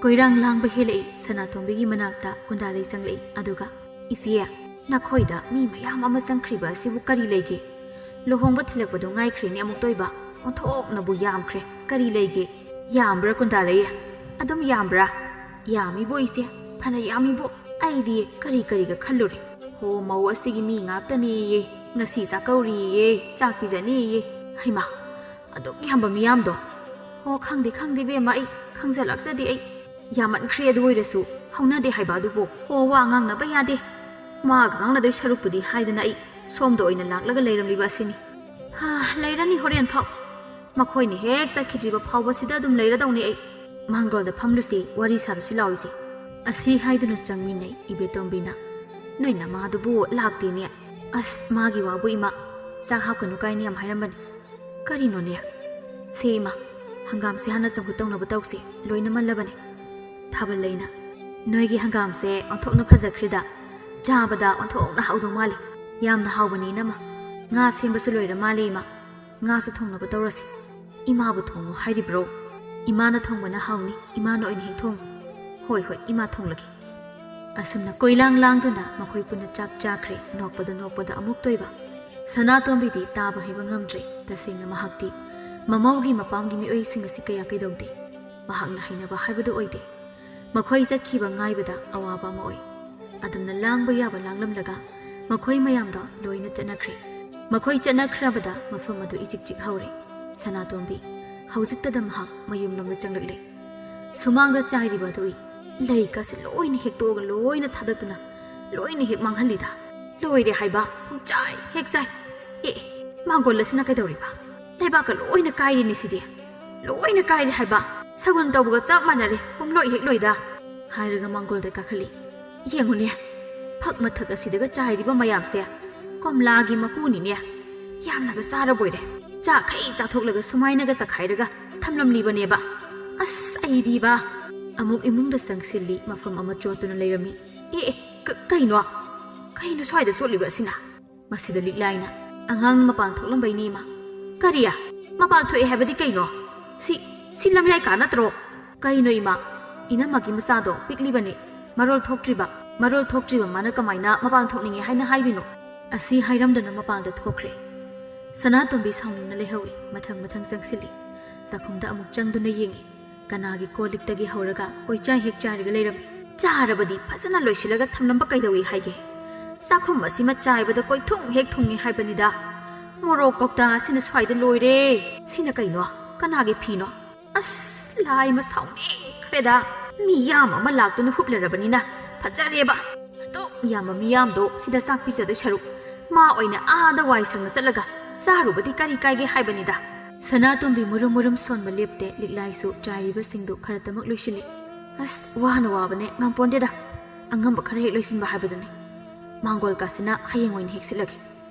ꯀꯣꯏꯔꯥꯡ ꯂꯥꯡꯕ ꯍꯦꯜꯂꯛꯏ꯫ ꯁꯅꯥꯇꯣꯝꯕꯤꯒꯤ ꯃꯅꯥꯛꯇ ꯀꯨꯟꯗꯥꯂꯩ ꯆꯪꯂꯛꯏ, ꯑꯗꯨꯒ, "ꯏꯆꯦ, ꯅꯈꯣꯏꯗ ꯃꯤ ꯃꯌꯥꯝ ꯑꯃ ꯆꯪꯈ꯭ꯔꯤꯕ ꯑꯁꯤꯕꯨ ꯀꯔꯤ ꯂꯩꯒꯦ? ꯂꯨꯍꯣꯡꯕ ꯊꯤꯜꯂꯛꯄꯗꯨ ꯉꯥꯏꯈ꯭ꯔꯦꯅꯦ ꯑꯃꯨꯛꯇ ꯑꯣꯏꯕ꯫ ꯑꯣꯟꯊꯣꯛꯅꯕꯨ ꯌꯥꯝꯈ꯭ꯔꯦ꯫ ꯀꯔꯤ ꯂꯩꯒꯦ? ꯌꯥꯝꯕ꯭ꯔꯥ ꯀꯨꯟꯗꯥꯂꯩ? ꯑꯗꯨꯝ ꯌꯥꯝꯕ꯭ꯔꯥ?" "ꯌꯥꯝꯃꯤꯕꯣ ꯏꯆꯦ, ꯐꯅ ꯌꯥꯝꯃꯤꯕꯣ꯫ ꯑꯩꯗꯤ ꯀꯔꯤ ꯀꯔꯤꯒ ꯈꯜꯂꯨꯔꯦ꯫ ꯍꯣ, ꯃꯧ ꯑꯁꯤꯒꯤ ꯃꯤ ꯉꯥꯛꯇꯅꯦꯌꯦ꯫ ꯉꯁꯤ ꯆꯥꯛꯀꯧꯔꯤꯌꯦ, ꯆꯥꯛ ꯄꯤꯖꯅꯤꯌꯦ꯫ ꯍꯩꯃꯥ, ꯑꯗꯨꯛ ꯌꯥꯝꯕ ꯃꯤꯌꯥꯝꯗꯣ꯫ ꯑꯣ, ꯈꯪꯗꯦ, ꯈꯪꯗꯦ ꯏꯕꯦꯝꯃ, ꯑꯩ ꯈꯪꯖ ꯂꯥꯛꯆꯗꯦ ꯑꯩ꯫ ꯌꯥꯝꯃꯟꯈ꯭ꯔꯦ, ꯑꯗꯨ ꯑꯣꯏꯔꯁꯨ ꯍꯧꯅꯗꯦ ꯍꯥꯏꯕ ꯑꯗꯨꯕꯨ꯫ ꯑꯣ, ꯋꯥ ꯉꯥꯡꯅꯕ ꯌꯥꯗꯦ꯫ ꯃꯥꯒ ꯉꯥꯡꯅꯗꯣꯏ ꯁꯔꯨꯛꯄꯨꯗꯤ ꯍꯥꯏꯗꯅ ꯑꯩ ꯁꯣꯝꯗ ꯑꯣꯏꯅ ꯂꯥꯛꯂꯒ ꯂꯩꯔꯝꯂꯤꯕ ꯑꯁꯤꯅꯤ꯫ ꯍꯥ, ꯂꯩꯔꯅꯤ ꯍꯣꯔꯦꯟ ꯐꯥꯎ꯫ ꯃꯈꯣꯏꯅ ꯍꯦꯛ ꯆꯠꯈꯤꯗ꯭ꯔꯤꯕ ꯐꯥꯎꯕꯁꯤꯗ ꯑꯗꯨꯝ ꯂꯩꯔꯗꯧꯅꯤ ꯑꯩ꯫ ꯃꯥꯡꯒꯣꯜꯗ ꯐꯝꯂꯨꯁꯤ, ꯋꯥꯔꯤ ꯁꯥꯔꯨꯁꯤ ꯂꯥꯎꯏꯁꯦ꯫ ꯑꯁꯤ ꯍꯥꯏꯗꯨꯅ ꯆꯪꯃꯤꯟꯅꯩ ꯏꯕꯦꯇꯣꯝꯕꯤꯅ꯫ "ꯅꯣꯏ ꯅꯃꯥꯗꯨꯕꯨ ꯂꯥꯛꯇꯦꯅꯦ?" "ꯑꯁ, ꯃꯥꯒꯤ ꯋꯥꯕꯨ ꯏꯃꯥ, ꯆꯥꯛ ꯍꯥꯞꯀꯅꯨ ꯀꯥꯏꯅ ꯌꯥꯝ ꯍꯥꯏꯔꯝꯕꯅꯤ꯫" "ꯀꯔꯤꯅꯣꯅꯦ?" "ꯁꯦ ꯏꯃꯥ, ꯍꯪꯒꯥꯝꯁꯦ ꯍꯥꯟꯅ ꯆꯝꯐꯨꯠ ꯇꯧꯅꯕ ꯇꯧꯁꯦ, ꯂꯣꯏꯅ ꯃꯜꯂꯕꯅꯦ꯫" ꯊꯥꯕꯜ ꯂꯩꯅ, "ꯅꯣꯏꯒꯤ ꯍꯪꯒꯥꯝꯁꯦ ꯑꯣꯟꯊꯣꯛꯅ ꯐꯖꯈ꯭ꯔꯦꯗ, ꯆꯥꯕꯗ ꯑꯣꯟꯊꯣꯛꯅ ꯍꯥꯎꯗꯧ ꯃꯥꯜꯂꯤ꯫" "ꯌꯥꯝꯅ ꯍꯥꯎꯕꯅꯤ ꯏꯅꯝꯃ, ꯉꯥ ꯁꯦꯝꯕꯁꯨ ꯂꯣꯏꯔ ꯃꯥꯜꯂꯦ ꯏꯃꯥ, ꯉꯥꯁꯨ ꯊꯣꯡꯅꯕ ꯇꯧꯔꯁꯤ꯫" "ꯏꯃꯥꯕꯨ ꯊꯣꯡꯉꯨ ꯍꯥꯏꯔꯤꯕ꯭ꯔꯣ?" "ꯏꯃꯥꯅ ꯊꯣꯡꯕꯅ ꯍꯥꯎꯅꯤ, ꯏꯃꯥꯅ ꯑꯣꯏꯅ ꯍꯦꯛ ꯊꯣꯡꯉꯨ꯫" "ꯍꯣꯏ ꯍꯣꯏ ꯏꯃꯥ, ꯊꯣꯡꯂꯒꯦ꯫" ꯑꯁꯨꯝꯅ ꯀꯣꯏꯂꯥꯡ ꯂꯥꯡꯗꯨꯅ ꯃꯈꯣꯏ ꯄꯨꯟꯅ ꯆꯥꯛ ꯆꯥꯈ꯭ꯔꯦ꯫ ꯅꯣꯛꯄꯗ ꯅꯣꯛꯄꯗ ꯑꯃꯨꯛ ꯇꯣꯏꯕ꯫ ꯁꯅꯥꯇꯣꯝꯕꯤꯗꯤ ꯇꯥꯕ ꯍꯩꯕ ꯉꯝꯗ꯭ꯔꯦ꯫ ꯇꯁꯦꯡꯅ ꯃꯍꯥꯛꯇꯤ ꯃꯃꯧꯒꯤ ꯃꯄꯥꯝꯒꯤ ꯃꯤꯑꯣꯏꯁꯤꯡ ꯑꯁꯤ ꯀꯌꯥ ꯀꯩꯗꯧꯗꯦ꯫ ꯃꯍꯥꯛꯅ ꯍꯩꯅꯕ ꯍꯥꯏꯕꯗꯨ ꯑꯣꯏꯗꯦ꯫ ꯃꯈꯣꯏ ꯆꯠꯈꯤꯕ ꯉꯥꯏꯕꯗ ꯑꯋꯥꯕ ꯑꯃ ꯑꯣꯏ꯫ ꯑꯗꯨꯝꯅ ꯂꯥꯡꯕ ꯌꯥꯕ ꯂꯥꯡꯂꯝꯂꯒ ꯃꯈꯣꯏ ꯃꯌꯥꯝꯗꯣ ꯂꯣꯏꯅ ꯆꯠꯅꯈ꯭ꯔꯦ꯫ ꯃꯈꯣꯏ ꯆꯠꯅꯈ꯭ꯔꯕꯗ ꯃꯐꯝ ꯑꯗꯨ ꯏꯆꯤꯛ ꯆꯤꯛ ꯍꯧꯔꯦ꯫ ꯁꯅꯥꯇꯣꯝꯕꯤ ꯍꯧꯖꯤꯛꯇꯗ ꯃꯍꯥꯛ ꯃꯌꯨꯝꯂꯣꯝꯗ ꯆꯪꯂꯛꯂꯦ꯫ ꯁꯨꯃꯥꯡꯗ ꯆꯥꯏꯔꯤꯕ ꯑꯗꯨ ꯎꯏ꯫ ꯂꯩ ꯀꯥꯁꯦ ꯂꯣꯏꯅ ꯍꯦꯛꯇꯣꯛꯑꯒ ꯂꯣꯏꯅ ꯊꯥꯗꯠꯇꯨꯅ ꯂꯣꯏꯅ ꯍꯦꯛ ꯃꯥꯡꯍꯜꯂꯤꯗ꯫ "ꯂꯣꯏꯔꯦ ꯍꯥꯏꯕ, ꯄꯨꯡꯆꯥꯏ ꯍꯦꯛ ꯆꯥꯏ꯫ ꯑꯦ, ꯃꯥꯡꯒꯣꯜ ꯑꯁꯤꯅ ꯀꯩꯗꯧꯔꯤꯕ? ꯂꯩꯕꯥꯛꯀ ꯂꯣꯏꯅ ꯀꯥꯏꯔꯤꯅꯤ ꯁꯤꯗꯤ꯫ ꯂꯣꯏꯅ ꯀꯥꯏꯔꯦ ꯍꯥꯏꯕ, ꯁꯒꯨꯟ ꯇꯧꯕꯒ ꯆꯞ ꯃꯥꯟꯅꯔꯦ, ꯄꯨꯝꯂꯣꯏ ꯍꯦꯛ ꯂꯣꯏꯗ꯫" ꯍꯥꯏꯔꯒ ꯃꯥꯡꯒꯣꯜꯗ ꯀꯥꯈꯠꯂꯤ꯫ "ꯌꯦꯡꯉꯨꯅꯦ, ꯐꯛ ꯃꯊꯛ ꯑꯁꯤꯗꯒ ꯆꯥꯏꯔꯤꯕ ꯃꯌꯥꯝꯁꯦ ꯀꯣꯝꯂꯥꯒꯤ ꯃꯀꯨꯅꯤꯅꯦ꯫ ꯌꯥꯝꯅꯒ ꯆꯥꯔꯕꯣꯏꯔꯦ꯫ ꯆꯥꯈꯩ ꯆꯥꯊꯣꯛꯂꯒ ꯁꯨꯃꯥꯏꯅꯒ ꯆꯈꯥꯏꯔꯒ ꯊꯝꯂꯝꯂꯤꯕꯅꯦꯕ꯫ ꯑꯁ, ꯑꯩꯗꯤꯕ!" ꯑꯃꯨꯛ ꯏꯃꯨꯡꯗ ꯆꯪꯁꯤꯜꯂꯤ, ꯃꯐꯝ ꯑꯃ ꯆꯣꯠꯇꯨꯅ ꯂꯩꯔꯝꯃꯤ꯫ "ꯑꯦ, ꯑꯦ, ꯀ-, ꯀꯩꯅꯣ? ꯀꯩꯅꯣ ꯁ꯭ꯋꯥꯏꯗ ꯆꯣꯠꯂꯤꯕ ꯑꯁꯤꯅ?" ꯃꯁꯤꯗ ꯂꯤꯛꯂꯥꯏꯅ, "ꯑꯉꯥꯡꯅ ꯃꯄꯥꯟ ꯊꯣꯛꯂꯝꯕꯩꯅꯦ, ꯏꯃꯥ꯫" "ꯀꯔꯤ? ꯃꯄꯥꯟ ꯊꯣꯛꯑꯦ ꯍꯥꯏꯕꯗꯤ ꯀꯩꯅꯣ? ꯁꯤ, ꯁꯤ ꯂꯝꯌꯥꯏ ꯀꯥ ꯅꯠꯇ꯭ꯔꯣ?" "ꯀꯩꯅꯣ ꯏꯃꯥ? ꯏꯅꯝꯃꯒꯤ ꯃꯆꯥꯗꯣ ꯄꯤꯛꯂꯤꯕꯅꯦ, ꯃꯔꯣꯜ ꯊꯣꯛꯇ꯭ꯔꯤꯕ꯫ ꯃꯔꯣꯜ ꯊꯣꯛꯇ꯭ꯔꯤꯕ ꯃꯥꯅ ꯀꯃꯥꯏꯅ ꯃꯄꯥꯟ ꯊꯣꯛꯅꯤꯡꯉꯦ ꯍꯥꯏꯅ ꯍꯥꯏꯗꯣꯏꯅꯣ?" ꯑꯁꯤ ꯍꯥꯏꯔꯝꯗꯅ ꯃꯄꯥꯟꯗ ꯊꯣꯛꯈ꯭ꯔꯦ꯫ ꯁꯅꯥꯇꯣꯝꯕꯤ ꯁꯥꯎꯅꯤꯡꯅ ꯂꯩꯍꯧꯏ꯫ ꯃꯊꯪ ꯃꯊꯪ ꯆꯪꯁꯤꯜꯂꯤ꯫ ꯆꯥꯛꯈꯨꯝꯗ ꯑꯃꯨꯛ ꯆꯪꯗꯨꯅ ꯌꯦꯡꯉꯤ꯫ ꯀꯅꯥꯒꯤ ꯀꯣꯜ ꯂꯤꯛꯇꯒꯤ ꯍꯧꯔꯒ ꯀꯣꯏꯆꯥꯏ ꯍꯦꯛ ꯆꯥꯏꯔꯒ ꯂꯩꯔꯝꯃꯤ꯫ "ꯆꯥꯔꯕꯗꯤ ꯐꯖꯅ ꯂꯣꯏꯁꯤꯜꯂꯒ ꯊꯝꯂꯝꯕ ꯀꯩꯗꯧꯏ ꯍꯥꯏꯒꯦ? ꯆꯥꯛꯈꯨꯝ ꯑꯁꯤꯃ ꯆꯥꯏꯕꯗ ꯀꯣꯏꯊꯨꯡ ꯍꯦꯛ ꯊꯨꯡꯉꯤ ꯍꯥꯏꯕꯅꯤꯗ꯫ ꯃꯣꯔꯣꯛ ꯀꯧꯇꯥ ꯑꯁꯤꯅ ꯁ꯭ꯋꯥꯏꯗ ꯂꯣꯏꯔꯦ꯫ ꯁꯤꯅ ꯀꯩꯅꯣ? ꯀꯅꯥꯒꯤ ꯐꯤꯅꯣ? ꯑꯁ, ꯂꯥꯏꯃ ꯁꯥꯎꯅꯤꯡꯈ꯭ꯔꯦꯗ꯫ ꯃꯤꯌꯥꯝ ꯑꯃ ꯂꯥꯛꯇꯨꯅ ꯍꯨꯞꯂꯔꯕꯅꯤꯅ ꯐꯖꯔꯦꯕ꯫ ꯑꯗꯨꯛ ꯌꯥꯝꯕ ꯃꯤꯌꯥꯝꯗꯣ ꯁꯤꯗ ꯆꯥꯛ ꯄꯤꯖꯗꯣꯏ ꯁꯔꯨꯛ ꯃꯥ ꯑꯣꯏꯅ ꯑꯥꯗ ꯋꯥꯏ ꯁꯪꯅ ꯆꯠꯂꯒ ꯆꯥꯔꯨꯕꯗꯤ ꯀꯔꯤ ꯀꯥꯏꯒꯦ ꯍꯥꯏꯕꯅꯤꯗ꯫ ꯁꯅꯥꯇꯣꯝꯕꯤ ꯃꯨꯔꯨꯝ ꯃꯨꯔꯨꯝ ꯁꯣꯟꯕ ꯂꯦꯞꯇꯦ꯫ ꯂꯤꯛꯂꯥꯏꯁꯨ ꯆꯥꯏꯔꯤꯕꯁꯤꯡꯗꯨ ꯈꯔꯇꯃꯛ ꯂꯣꯏꯁꯤꯜꯂꯤ꯫ "ꯑꯁ, ꯋꯥꯅ ꯋꯥꯕꯅꯦ, ꯉꯝꯄꯣꯟꯇꯦꯗ꯫ ꯑꯉꯝꯕ ꯈꯔ ꯍꯦꯛ ꯂꯣꯏꯁꯤꯟꯕ ꯍꯥꯏꯕꯗꯨꯅꯤ꯫ ꯃꯥꯡꯒꯣꯜ ꯀꯥꯁꯤꯅ ꯍꯌꯦꯡ ꯑꯣꯏꯅ ꯍꯦꯛ ꯁꯤꯠꯂꯒꯦ꯫"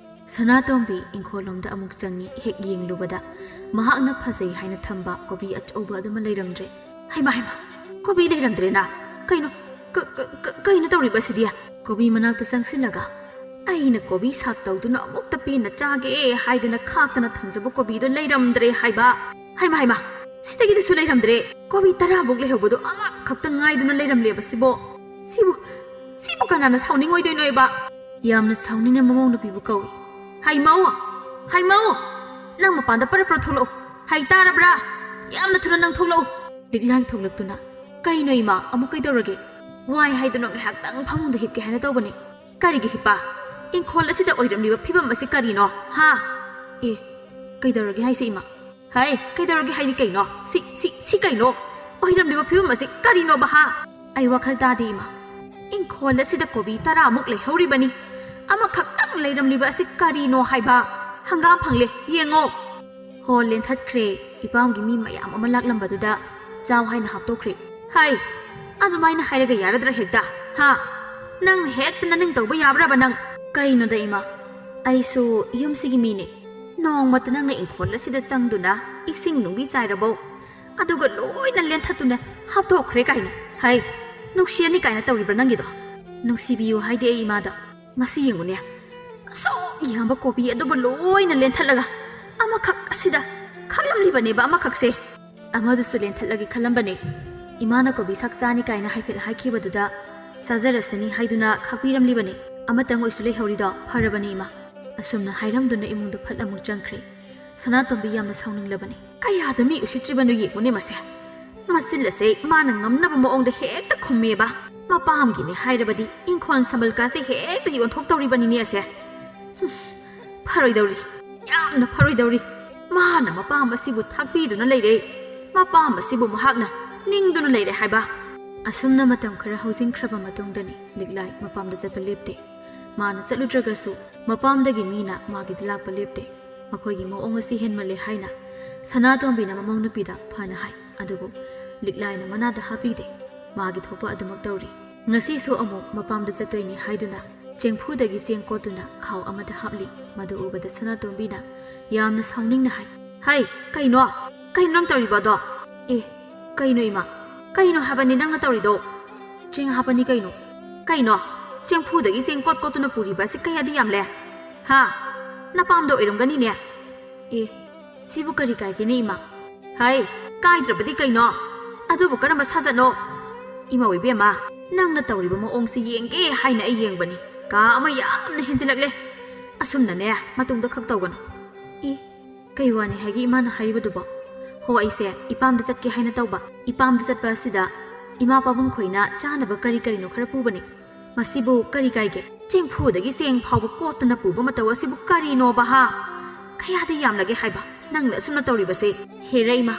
ꯁꯅꯥꯇꯣꯝꯕꯤ ꯏꯪꯈꯣꯜꯂꯣꯝꯗ ꯑꯃꯨꯛ ꯆꯪꯉꯤ꯫ ꯍꯦꯛ ꯌꯦꯡꯂꯨꯕꯗ ꯃꯍꯥꯛꯅ ꯐꯖꯩ ꯍꯥꯏꯅ ꯊꯝꯕ ꯀꯣꯕꯤ ꯑꯆꯧꯕ ꯑꯗꯨꯃ ꯂꯩꯔꯝꯗ꯭ꯔꯦ꯫ "ꯍꯩꯃꯥ, ꯍꯩꯃꯥ, ꯀꯣꯕꯤ ꯂꯩꯔꯝꯗ꯭ꯔꯦꯅ? ꯀꯩꯅꯣ, ꯀ-, ꯀ-, ꯀ-, ꯀꯩꯅꯣ ꯇꯧꯔꯤꯕꯁꯤꯗꯤ?" ꯀꯣꯕꯤ ꯃꯅꯥꯛꯇ ꯆꯪꯁꯤꯜꯂꯒ, "ꯑꯩꯅ ꯀꯣꯕꯤ ꯁꯥꯛ ꯇꯧꯗꯨꯅ ꯑꯃꯨꯛꯇ ꯄꯦꯟꯅ ꯆꯥꯒꯦ ꯍꯥꯏꯗꯅ ꯈꯥꯛꯇꯅ ꯊꯝꯖꯕ ꯀꯣꯕꯤꯗꯣ ꯂꯩꯔꯝꯗ꯭ꯔꯦ ꯍꯥꯏꯕ꯫ ꯍꯩꯃꯥ, ꯍꯩꯃꯥ, ꯁꯤꯗꯒꯤꯗꯨꯁꯨ ꯂꯩꯔꯝꯗ꯭ꯔꯦ꯫ ꯀꯣꯕꯤ ꯇꯔꯥꯃꯨꯛ ꯂꯩꯍꯧꯕꯗꯣ ꯑꯃꯈꯛꯇ ꯉꯥꯏꯗꯨꯅ ꯂꯩꯔꯝꯂꯦꯕ ꯁꯤꯕꯣ꯫ ꯁꯤꯕꯨ, ꯁꯤꯕꯨ ꯀꯅꯥꯅ ꯁꯥꯎꯅꯤꯡꯉꯣꯏꯗꯣꯏꯅꯣꯕ?" "ꯌꯥꯝꯅ ꯁꯥꯎꯅꯤꯡꯅ ꯃꯃꯧ ꯅꯨꯄꯤꯕꯨ ꯀꯧꯏ꯫ ꯍꯩꯃꯧ! ꯍꯩꯃꯧ! ꯅꯪ ꯃꯄꯥꯟꯗ ꯄꯔꯞ ꯄꯔꯞ ꯊꯣꯛꯂꯛꯎ꯫ ꯍꯩ ꯇꯥꯔꯕ꯭ꯔꯥ? ꯌꯥꯝꯅ ꯊꯨꯅ ꯅꯪ ꯊꯣꯛꯂꯛꯎ꯫" ꯂꯤꯛꯂꯥꯏ ꯊꯣꯛꯂꯛꯇꯨꯅ, "ꯀꯩꯅꯣ ꯏꯃꯥ, ꯑꯃꯨꯛ ꯀꯩꯗꯧꯔꯒꯦ?" "ꯋꯥꯏ ꯍꯥꯏꯗꯨꯅ ꯉꯥꯏꯍꯥꯛꯇꯪ ꯐꯃꯨꯡꯗ ꯍꯤꯞꯀꯦ ꯍꯥꯏꯅ ꯇꯧꯕꯅꯤ꯫" "ꯀꯔꯤꯒꯤ ꯍꯤꯞꯄ? ꯏꯪꯈꯣꯜ ꯑꯁꯤꯗ ꯑꯣꯏꯔꯝꯂꯤꯕ ꯐꯤꯕꯝ ꯑꯁꯤ ꯀꯔꯤꯅꯣ, ꯍꯥ?" "ꯑꯦ, ꯀꯩꯗꯧꯔꯒꯦ ꯍꯥꯏꯁꯦ ꯏꯃꯥ?" "ꯍꯩ, ꯀꯩꯗꯧꯔꯒꯦ ꯍꯥꯏꯗꯤ ꯀꯩꯅꯣ? ꯁꯤ, ꯁꯤ, ꯁꯤ ꯀꯩꯅꯣ? ꯑꯣꯏꯔꯝꯂꯤꯕ ꯐꯤꯕꯝ ꯑꯁꯤ ꯀꯔꯤꯅꯣꯕ, ꯍꯥ?" "ꯑꯩ ꯋꯥꯈꯜ ꯇꯥꯗꯦ ꯏꯃꯥ꯫ ꯏꯪꯈꯣꯜ ꯑꯁꯤꯗ ꯀꯣꯕꯤ ꯇꯔꯥꯃꯨꯛ ꯂꯩꯍꯧꯔꯤꯕꯅꯤ꯫ ꯑꯃꯈꯛꯇꯪ ꯂꯩꯔꯝꯂꯤꯕ ꯑꯁꯤ ꯀꯔꯤꯅꯣ ꯍꯥꯏꯕ? ꯍꯪꯒꯥꯝ ꯐꯪꯂꯦ, ꯌꯦꯡꯉꯣ꯫" ꯍꯣ ꯂꯦꯟꯊꯠꯈ꯭ꯔꯦ꯫ ꯏꯄꯥꯝꯒꯤ ꯃꯤ ꯃꯌꯥꯝ ꯑꯃ ꯂꯥꯛꯂꯝꯕꯗꯨꯗ ꯆꯥꯎ ꯍꯥꯏꯅ ꯍꯥꯞꯇꯣꯛꯈ꯭ꯔꯦ꯫ "ꯍꯩ, ꯑꯗꯨꯃꯥꯏꯅ ꯍꯥꯏꯔꯒ ꯌꯥꯔꯗ꯭ꯔꯥ ꯍꯦꯛꯇ? ꯍꯥ? ꯅꯪꯅ ꯍꯦꯛꯇ ꯅꯅꯤꯡ ꯇꯧꯕ ꯌꯥꯕ꯭ꯔꯕ ꯅꯪ?" "ꯀꯩꯅꯣꯗ ꯏꯃꯥ, ꯑꯩꯁꯨ ꯌꯨꯝꯁꯤꯒꯤ ꯃꯤꯅꯦ꯫ ꯅꯣꯡꯃꯇ ꯅꯪꯅ ꯏꯪꯈꯣꯜ ꯑꯁꯤꯗ ꯆꯪꯗꯨꯅ ꯏꯁꯤꯡ ꯅꯨꯡꯕꯤ ꯆꯥꯏꯔꯕꯧ, ꯑꯗꯨꯒ ꯂꯣꯏꯅ ꯂꯦꯟꯊꯠꯇꯨꯅ ꯍꯥꯞꯇꯣꯛꯈ꯭ꯔꯦ ꯀꯥꯏꯅ꯫ ꯍꯩ, ꯅꯨꯡꯁꯤꯔꯅꯤ ꯀꯥꯏꯅ ꯇꯧꯔꯤꯕ꯭ꯔꯥ ꯅꯪꯒꯤꯗꯣ? ꯅꯨꯡꯁꯤꯕꯤꯌꯨ ꯍꯥꯏꯗꯦ ꯑꯩ ꯏꯃꯥꯗ꯫ ꯃꯁꯤ ꯌꯦꯡꯉꯨꯅꯦ, ꯑꯁꯨꯛ ꯌꯥꯝꯕ ꯀꯣꯕꯤ ꯑꯗꯨꯕꯨ ꯂꯣꯏꯅ ꯂꯦꯟꯊꯠꯂꯒ ꯑꯃꯈꯛ ꯑꯁꯤꯗ ꯈꯥꯛꯂꯝꯂꯤꯕꯅꯦꯕ, ꯑꯃꯈꯛꯁꯦ꯫" "ꯑꯃꯗꯨꯁꯨ ꯂꯦꯟꯊꯠꯂꯒꯦ ꯈꯜꯂꯝꯕꯅꯦ꯫ ꯏꯃꯥꯅ ꯀꯣꯕꯤ ꯁꯥꯛ ꯆꯥꯅꯤ ꯀꯥꯏꯅ ꯍꯥꯏꯐꯦꯠ ꯍꯥꯏꯈꯤꯕꯗꯨꯗ ꯆꯥꯖꯔꯁꯅꯤ ꯍꯥꯏꯗꯨꯅ ꯈꯥꯛꯄꯤꯔꯝꯂꯤꯕꯅꯦ꯫ ꯑꯃꯇꯪ ꯑꯣꯏꯁꯨ ꯂꯩꯍꯧꯔꯤꯗꯣ ꯐꯔꯕꯅꯦ ꯏꯃꯥ꯫" ꯑꯁꯨꯝꯅ ꯍꯥꯏꯔꯝꯗꯨꯅ ꯏꯃꯨꯡꯗ ꯐꯠ ꯑꯃꯨꯛ ꯆꯪꯈ꯭ꯔꯦ꯫ ꯁꯅꯥꯇꯣꯝꯕꯤ ꯌꯥꯝꯅ ꯁꯥꯎꯅꯤꯡꯂꯕꯅꯤ꯫ ꯀꯌꯥꯗ ꯃꯤ ꯎꯁꯤꯠꯇ꯭ꯔꯤꯕꯅꯣ ꯌꯦꯡꯉꯨꯅꯦ ꯃꯁꯦ꯫ ꯃꯆꯤꯜ ꯑꯁꯦ ꯃꯥꯅ ꯉꯝꯅꯕ ꯃꯑꯣꯡꯗ ꯍꯦꯛꯇ ꯈꯨꯝꯃꯦꯕ꯫ ꯃꯄꯥꯝꯒꯤꯅꯦ ꯍꯥꯏꯔꯕꯗꯤ ꯏꯪꯈꯣꯜ ꯁꯝꯕꯜ ꯀꯥꯁꯦ ꯍꯦꯛꯇ ꯌꯣꯟꯊꯣꯛꯇꯧꯔꯤꯕꯅꯤꯅꯦ ꯑꯁꯦ꯫ ꯍꯨꯝ, ꯐꯔꯣꯏꯗꯧꯔꯤ, ꯌꯥꯝꯅ ꯐꯔꯣꯏꯗꯧꯔꯤ꯫ ꯃꯥꯅ ꯃꯄꯥꯝ ꯑꯁꯤꯕꯨ ꯊꯥꯛꯄꯤꯗꯨꯅ ꯂꯩꯔꯦ, ꯃꯄꯥꯝ ꯑꯁꯤꯕꯨ ꯃꯍꯥꯛꯅ ꯅꯤꯡꯗꯨꯅ ꯂꯩꯔꯦ ꯍꯥꯏꯕ꯫ ꯑꯁꯨꯝꯅ ꯃꯇꯝ ꯈꯔ ꯍꯧꯖꯤꯟꯈ꯭ꯔꯕ ꯃꯇꯨꯡꯗꯅꯤ ꯂꯤꯛꯂꯥꯏ ꯃꯄꯥꯝꯗ ꯆꯠꯄ ꯂꯦꯞꯇꯦ꯫ ꯃꯥꯅ ꯆꯠꯂꯨꯗ꯭ꯔꯒꯁꯨ ꯃꯄꯥꯝꯗꯒꯤ ꯃꯤꯅ ꯃꯥꯒꯤꯗ ꯂꯥꯛꯄ ꯂꯦꯞꯇꯦ꯫ ꯃꯈꯣꯏꯒꯤ ꯃꯑꯣꯡ ꯑꯁꯤ ꯍꯦꯟꯃꯜꯂꯦ ꯍꯥꯏꯅ ꯁꯅꯥꯇꯣꯝꯕꯤꯅ ꯃꯃꯧ ꯅꯨꯄꯤꯗ ꯐꯅ ꯍꯥꯏ, ꯑꯗꯨꯕꯨ ꯂꯤꯛꯂꯥꯏꯅ ꯃꯅꯥꯗ ꯍꯥꯞꯄꯤꯗꯦ꯫ ꯃꯥꯒꯤ ꯊꯣꯛꯄ ꯑꯗꯨꯃꯛ ꯇꯧꯔꯤ꯫ ꯉꯁꯤꯁꯨ ꯑꯃꯨꯛ ꯃꯄꯥꯝꯗ ꯆꯠꯇꯣꯏꯅꯤ ꯍꯥꯏꯗꯨꯅ ꯆꯦꯡꯐꯨꯗꯒꯤ ꯆꯦꯡ ꯀꯣꯠꯇꯨꯅ ꯈꯥꯎ ꯑꯃꯗ ꯍꯥꯞꯂꯤ꯫ ꯃꯗꯨ ꯎꯕꯗ ꯁꯅꯥꯇꯣꯝꯕꯤꯅ ꯌꯥꯝꯅ ꯁꯥꯎꯅꯤꯡꯅ ꯍꯥꯏ, "ꯍꯩ, ꯀꯩꯅꯣ? ꯀꯩꯅꯣ ꯅꯪ ꯇꯧꯔꯤꯕ ꯑꯗꯣ? ꯑꯦ, ꯀꯩꯅꯣ ꯏꯃꯥ? ꯀꯩꯅꯣ ꯍꯥꯏꯕꯅꯤ ꯅꯪꯅ ꯇꯧꯔꯤꯗꯣ? ꯆꯦꯡ ꯍꯥꯞꯄꯅꯤ ꯀꯩꯅꯣ? ꯀꯩꯅꯣ? ꯆꯦꯡꯐꯨꯗꯒꯤ ꯆꯦꯡ ꯀꯣꯠ ꯀꯣꯠꯇꯨꯅ ꯄꯨꯔꯤꯕ ꯑꯁꯤ ꯀꯌꯥꯗꯤ ꯌꯥꯝꯂꯦ? ꯍꯥ? ꯅꯄꯥꯝꯗ ꯑꯣꯏꯔꯝꯒꯅꯤꯅꯦ꯫ ꯑꯦ, ꯁꯤꯕꯨ ꯀꯔꯤ ꯀꯥꯏꯒꯦꯅꯦ ꯏꯃꯥ?" "ꯍꯩ, ꯀꯥꯏꯗ꯭ꯔꯕꯗꯤ ꯀꯩꯅꯣ? ꯑꯗꯨꯕꯨ ꯀꯔꯝꯕ ꯁꯥꯖꯠꯅꯣ? ꯏꯃꯥ ꯑꯣꯏꯕꯦꯝꯃ, ꯅꯪꯅ ꯇꯧꯔꯤꯕ ꯃꯑꯣꯡꯁꯤ ꯌꯦꯡꯒꯦ ꯍꯥꯏꯅ ꯑꯩ ꯌꯦꯡꯕꯅꯤ꯫ ꯀꯥ ꯑꯃ ꯌꯥꯝꯅ ꯍꯦꯟꯖꯤꯜꯂꯛꯂꯦ꯫ ꯑꯁꯨꯝꯅꯅꯦ ꯃꯇꯨꯡꯗ ꯈꯛ ꯇꯧꯒꯅꯨ꯫" "ꯏ, ꯀꯩ ꯋꯥꯅꯤ ꯍꯥꯏꯒꯦ ꯏꯃꯥꯅ ꯍꯥꯏꯔꯤꯕꯗꯨꯕꯣ? ꯍꯣ, ꯑꯩꯁꯦ ꯏꯄꯥꯝꯗ ꯆꯠꯀꯦ ꯍꯥꯏꯅ ꯇꯧꯕ꯫ ꯏꯄꯥꯝꯗ ꯆꯠꯄ ꯑꯁꯤꯗ ꯏꯃꯥ ꯄꯥꯕꯨꯡ ꯈꯣꯏꯅ ꯆꯥꯅꯕ ꯀꯔꯤ ꯀꯔꯤꯅꯣ ꯈꯔ ꯄꯨꯕꯅꯤ꯫ ꯃꯁꯤꯕꯨ ꯀꯔꯤ ꯀꯥꯏꯒꯦ? ꯆꯦꯡꯐꯨꯗꯒꯤ ꯆꯦꯡ ꯐꯥꯎꯕ ꯀꯣꯠꯇꯅ ꯄꯨꯕ ꯃꯇꯧ ꯑꯁꯤꯕꯨ ꯀꯔꯤꯅꯣꯕ ꯍꯥ? ꯀꯌꯥꯗ ꯌꯥꯝꯂꯒꯦ ꯍꯥꯏꯕ ꯅꯪꯅ ꯑꯁꯨꯝꯅ ꯇꯧꯔꯤꯕꯁꯦ?" "ꯍꯦꯔ ꯏꯃꯥ,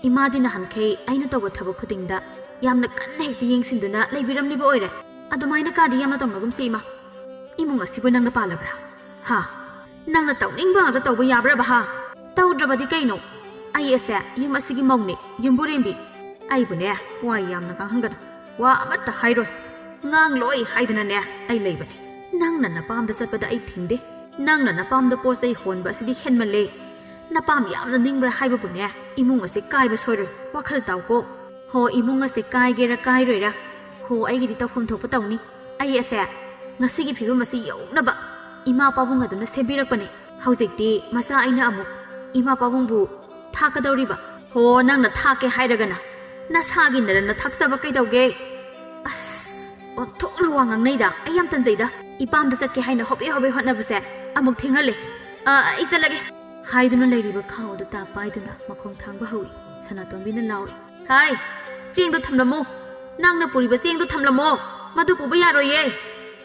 ꯏꯃꯥꯗꯤ ꯅꯍꯥꯟꯈꯩ ꯑꯩꯅ ꯇꯧꯕ ꯊꯕꯛ ꯈꯨꯗꯤꯡꯗ ꯌꯥꯝꯅ ꯀꯟꯅ ꯍꯦꯛꯇ ꯌꯦꯡꯁꯤꯟꯗꯨꯅ ꯂꯩꯕꯤꯔꯝꯂꯤꯕ ꯑꯣꯏꯔꯦ꯫ ꯑꯗꯨꯃꯥꯏꯅ ꯀꯥꯗꯤ ꯌꯥꯝꯅ ꯇꯧꯅꯒꯨꯝꯁꯦ ꯏꯃꯥ꯫ ꯏꯃꯨꯡ ꯑꯁꯤꯕꯨ ꯅꯪꯅ ꯄꯥꯜꯂꯕ꯭ꯔꯥ? ꯍꯥ? ꯅꯪꯅ ꯇꯧꯅꯤꯡꯕ ꯉꯥꯛꯇ ꯇꯧꯕ ꯌꯥꯕ꯭ꯔꯕ ꯍꯥ? ꯇꯧꯗ꯭ꯔꯕꯗꯤ ꯀꯩꯅꯣ? ꯑꯩ ꯑꯁꯦ ꯌꯨꯝ ꯑꯁꯤꯒꯤ ꯃꯧꯅꯦ, ꯌꯨꯝꯕꯨꯔꯦꯝꯕꯤ꯫ ꯑꯩꯕꯨꯅꯦ ꯋꯥ ꯌꯥꯝꯅ ꯉꯥꯡꯍꯟꯒꯅꯨ꯫ ꯋꯥ ꯑꯃꯠꯇ ꯍꯥꯏꯔꯣꯏ꯫ ꯉꯥꯡꯂꯣꯏ ꯍꯥꯏꯗꯅꯅꯦ ꯑꯩ ꯂꯩꯕꯅꯦ꯫ ꯅꯪꯅ ꯅꯄꯥꯝꯗ ꯆꯠꯄꯗ ꯑꯩ ꯊꯤꯡꯗꯦ꯫ ꯅꯪꯅ ꯅꯄꯥꯝꯗ ꯄꯣꯠ ꯆꯩ ꯍꯣꯟꯕ ꯑꯁꯤꯗꯤ ꯍꯦꯟꯃꯜꯂꯦ꯫ ꯅꯄꯥꯝ ꯌꯥꯝꯅ ꯅꯤꯡꯕ꯭ꯔꯥ ꯍꯥꯏꯕꯕꯨꯅꯦ, ꯏꯃꯨꯡ ꯑꯁꯦ ꯀꯥꯏꯕ ꯁꯣꯏꯔꯣꯏ꯫ ꯋꯥꯈꯜ ꯇꯥꯎꯀꯣ꯫ ꯍꯣ, ꯏꯃꯨꯡ ꯑꯁꯦ ꯀꯥꯏꯒꯦꯔꯥ ꯀꯥꯏꯔꯣꯏꯔꯥ, ꯍꯣ, ꯑꯩꯒꯤꯗꯤ ꯇꯧꯐꯝ ꯊꯣꯛꯄ ꯇꯧꯅꯤ꯫ ꯑꯩ ꯑꯁꯦ ꯉꯁꯤꯒꯤ ꯐꯤꯕꯝ ꯑꯁꯤ ꯌꯧꯅꯕ ꯏꯃꯥ ꯄꯥꯕꯨꯡ ꯑꯗꯨꯅ ꯁꯦꯝꯕꯤꯔꯛꯄꯅꯦ꯫ ꯍꯧꯖꯤꯛꯇꯤ ꯃꯆꯥ ꯑꯩꯅ ꯑꯃꯨꯛ ꯏꯃꯥ ꯄꯥꯕꯨꯡꯕꯨ ꯊꯥꯛꯀꯗꯧꯔꯤꯕ? ꯍꯣ, ꯅꯪꯅ ꯊꯥꯛꯀꯦ ꯍꯥꯏꯔꯒꯅ ꯅꯁꯥꯒꯤ ꯅꯔꯟꯅ ꯊꯥꯛꯆꯕ ꯀꯩꯗꯧꯒꯦ? ꯑꯁ, ꯑꯣꯟꯊꯣꯛꯅ ꯋꯥ ꯉꯥꯡꯅꯩꯗ꯫ ꯑꯩ ꯌꯥꯝ ꯇꯟꯖꯩꯗ꯫ ꯏꯄꯥꯝꯗ ꯆꯠꯀꯦ ꯍꯥꯏꯅ ꯍꯣꯕꯦ ꯍꯣꯕꯦ ꯍꯣꯠꯅꯕꯁꯦ ꯑꯃꯨꯛ ꯊꯦꯡꯍꯜꯂꯦ꯫ ꯑ, ꯑꯩ ꯆꯠꯂꯒꯦ꯫ ꯍꯥꯏꯗꯨꯅ ꯂꯩꯔꯤꯕ ꯈꯥꯎ ꯑꯗꯨ ꯇꯥ ꯄꯥꯏꯗꯨꯅ ꯃꯈꯣꯡ ꯊꯥꯡꯕ ꯍꯧꯏ꯫ ꯁꯅꯥꯇꯣꯝꯕꯤꯅ ꯂꯥꯎꯏ, "ꯍꯥꯏ, ꯆꯦꯡꯗꯣ ꯊꯝꯂꯝꯃꯣ꯫ ꯅꯪꯅ ꯄꯨꯔꯤꯕ ꯆꯦꯡꯗꯣ ꯊꯝꯂꯝꯃꯣ꯫ ꯃꯗꯨ ꯄꯨꯕ ꯌꯥꯔꯣꯏꯌꯦ꯫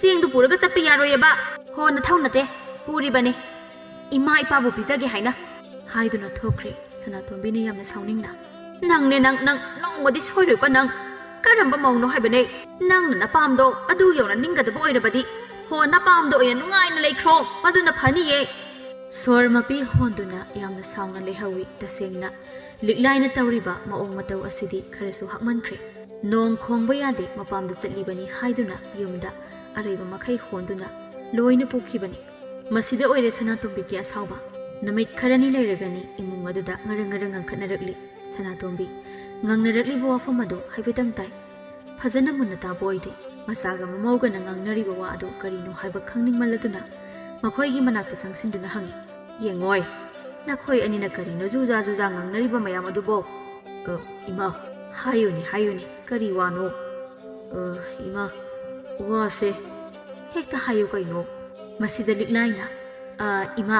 ꯆꯦꯡꯗꯨ ꯄꯨꯔꯒ ꯆꯠꯄ ꯌꯥꯔꯣꯏꯌꯦꯕ꯫ ꯍꯣ, ꯅꯊꯧ ꯅꯠꯇꯦ꯫ ꯄꯨꯔꯤꯕꯅꯦ꯫ ꯏꯃꯥ ꯏꯄꯥꯕꯨ ꯄꯤꯖꯒꯦ ꯍꯥꯏꯅ꯫" ꯍꯥꯏꯗꯨꯅ ꯊꯣꯛꯈ꯭ꯔꯦ ꯁꯅꯥꯇꯣꯝꯕꯤꯅ ꯌꯥꯝꯅ ꯁꯥꯎꯅꯤꯡꯅ꯫ "ꯅꯪꯅꯦ ꯅꯪ, ꯅꯪ ꯅꯣꯡꯃꯗꯤ ꯁꯣꯏꯔꯣꯏꯀꯣ ꯅꯪ꯫ ꯀꯔꯝꯕ ꯃꯧꯅꯣ ꯍꯥꯏꯕꯅꯦ? ꯅꯪꯅ ꯅꯄꯥꯝꯗꯣ ꯑꯗꯨ ꯌꯧꯅ ꯅꯤꯡꯒꯗꯕ ꯑꯣꯏꯔꯕꯗꯤ, ꯍꯣ, ꯅꯄꯥꯝꯗ ꯑꯣꯏꯅ ꯅꯨꯡꯉꯥꯏꯅ ꯂꯩꯈ꯭ꯔꯣ꯫ ꯃꯗꯨꯅ ꯐꯅꯤꯌꯦ꯫" ꯁꯣꯔ ꯃꯄꯤ ꯍꯣꯟꯗꯨꯅ ꯌꯥꯝꯅ ꯁꯥꯎꯅ ꯂꯩꯍꯧꯏ꯫ ꯇꯁꯦꯡꯅ ꯂꯤꯛꯂꯥꯏꯅ ꯇꯧꯔꯤꯕ ꯃꯑꯣꯡ ꯃꯇꯧ ꯑꯁꯤꯗꯤ ꯈꯔꯁꯨ ꯍꯛꯃꯟꯈ꯭ꯔꯦ꯫ ꯅꯣꯡ ꯈꯣꯡꯕ ꯌꯥꯗꯦ, ꯃꯄꯥꯝꯗ ꯆꯠꯂꯤꯕꯅꯤ ꯍꯥꯏꯗꯨꯅ ꯌꯨꯝꯗ ꯑꯔꯩꯕ ꯃꯈꯩ ꯍꯣꯟꯗꯨꯅ ꯂꯣꯏꯅ ꯄꯨꯈꯤꯕꯅꯤ꯫ ꯃꯁꯤꯗ ꯑꯣꯏꯔꯦ ꯁꯅꯥꯇꯣꯝꯕꯤꯒꯤ ꯑꯁꯥꯎꯕ꯫ ꯅꯨꯃꯤꯠ ꯈꯔꯅꯤ ꯂꯩꯔꯒꯅꯤ ꯏꯃꯨꯡ ꯑꯗꯨꯗ ꯉꯔꯪ ꯉꯔꯪ ꯉꯪꯈꯠꯅꯔꯛꯂꯤ꯫ ꯁꯅꯥꯇꯣꯝꯕꯤ ꯉꯪꯅꯔꯛꯂꯤꯕ ꯋꯥꯐꯝ ꯑꯗꯨ ꯍꯥꯏꯐꯦꯠꯇꯪ ꯇꯥꯏ꯫ ꯐꯖꯅ ꯃꯨꯟꯅ ꯇꯥꯕ ꯑꯣꯏꯗꯦ꯫ ꯃꯆꯥꯒ ꯃꯃꯧꯒꯅ ꯉꯥꯡꯅꯔꯤꯕ ꯋꯥ ꯑꯗꯨ ꯀꯔꯤꯅꯣ ꯍꯥꯏꯕ ꯈꯪꯅꯤꯡꯃꯜꯂꯗꯨꯅ ꯃꯈꯣꯏꯒꯤ ꯃꯅꯥꯛꯇ ꯆꯪꯁꯤꯟꯗꯨꯅ ꯍꯪꯉꯤ꯫ "ꯌꯦꯡꯉꯣꯏ, ꯅꯈꯣꯏ ꯑꯅꯤꯅ ꯀꯔꯤꯅꯣ ꯖꯨꯖꯥ ꯖꯨꯖꯥ ꯉꯥꯡꯅꯔꯤꯕ ꯃꯌꯥꯝ ꯑꯗꯨꯕꯣ?" "ꯑ, ꯏꯃꯥ, ꯍꯥꯏꯌꯨꯅꯦ, ꯍꯥꯏꯌꯨꯅꯦ, ꯀꯔꯤ ꯋꯥꯅꯣ?" "ꯑ, ꯏꯃꯥ, ꯋꯥꯁꯦ ꯍꯦꯛꯇ ꯍꯥꯏꯌꯨ ꯀꯩꯅꯣ?" ꯃꯁꯤꯗ ꯂꯤꯛꯂꯥꯏꯅ, "ꯑ, ꯏꯃꯥ,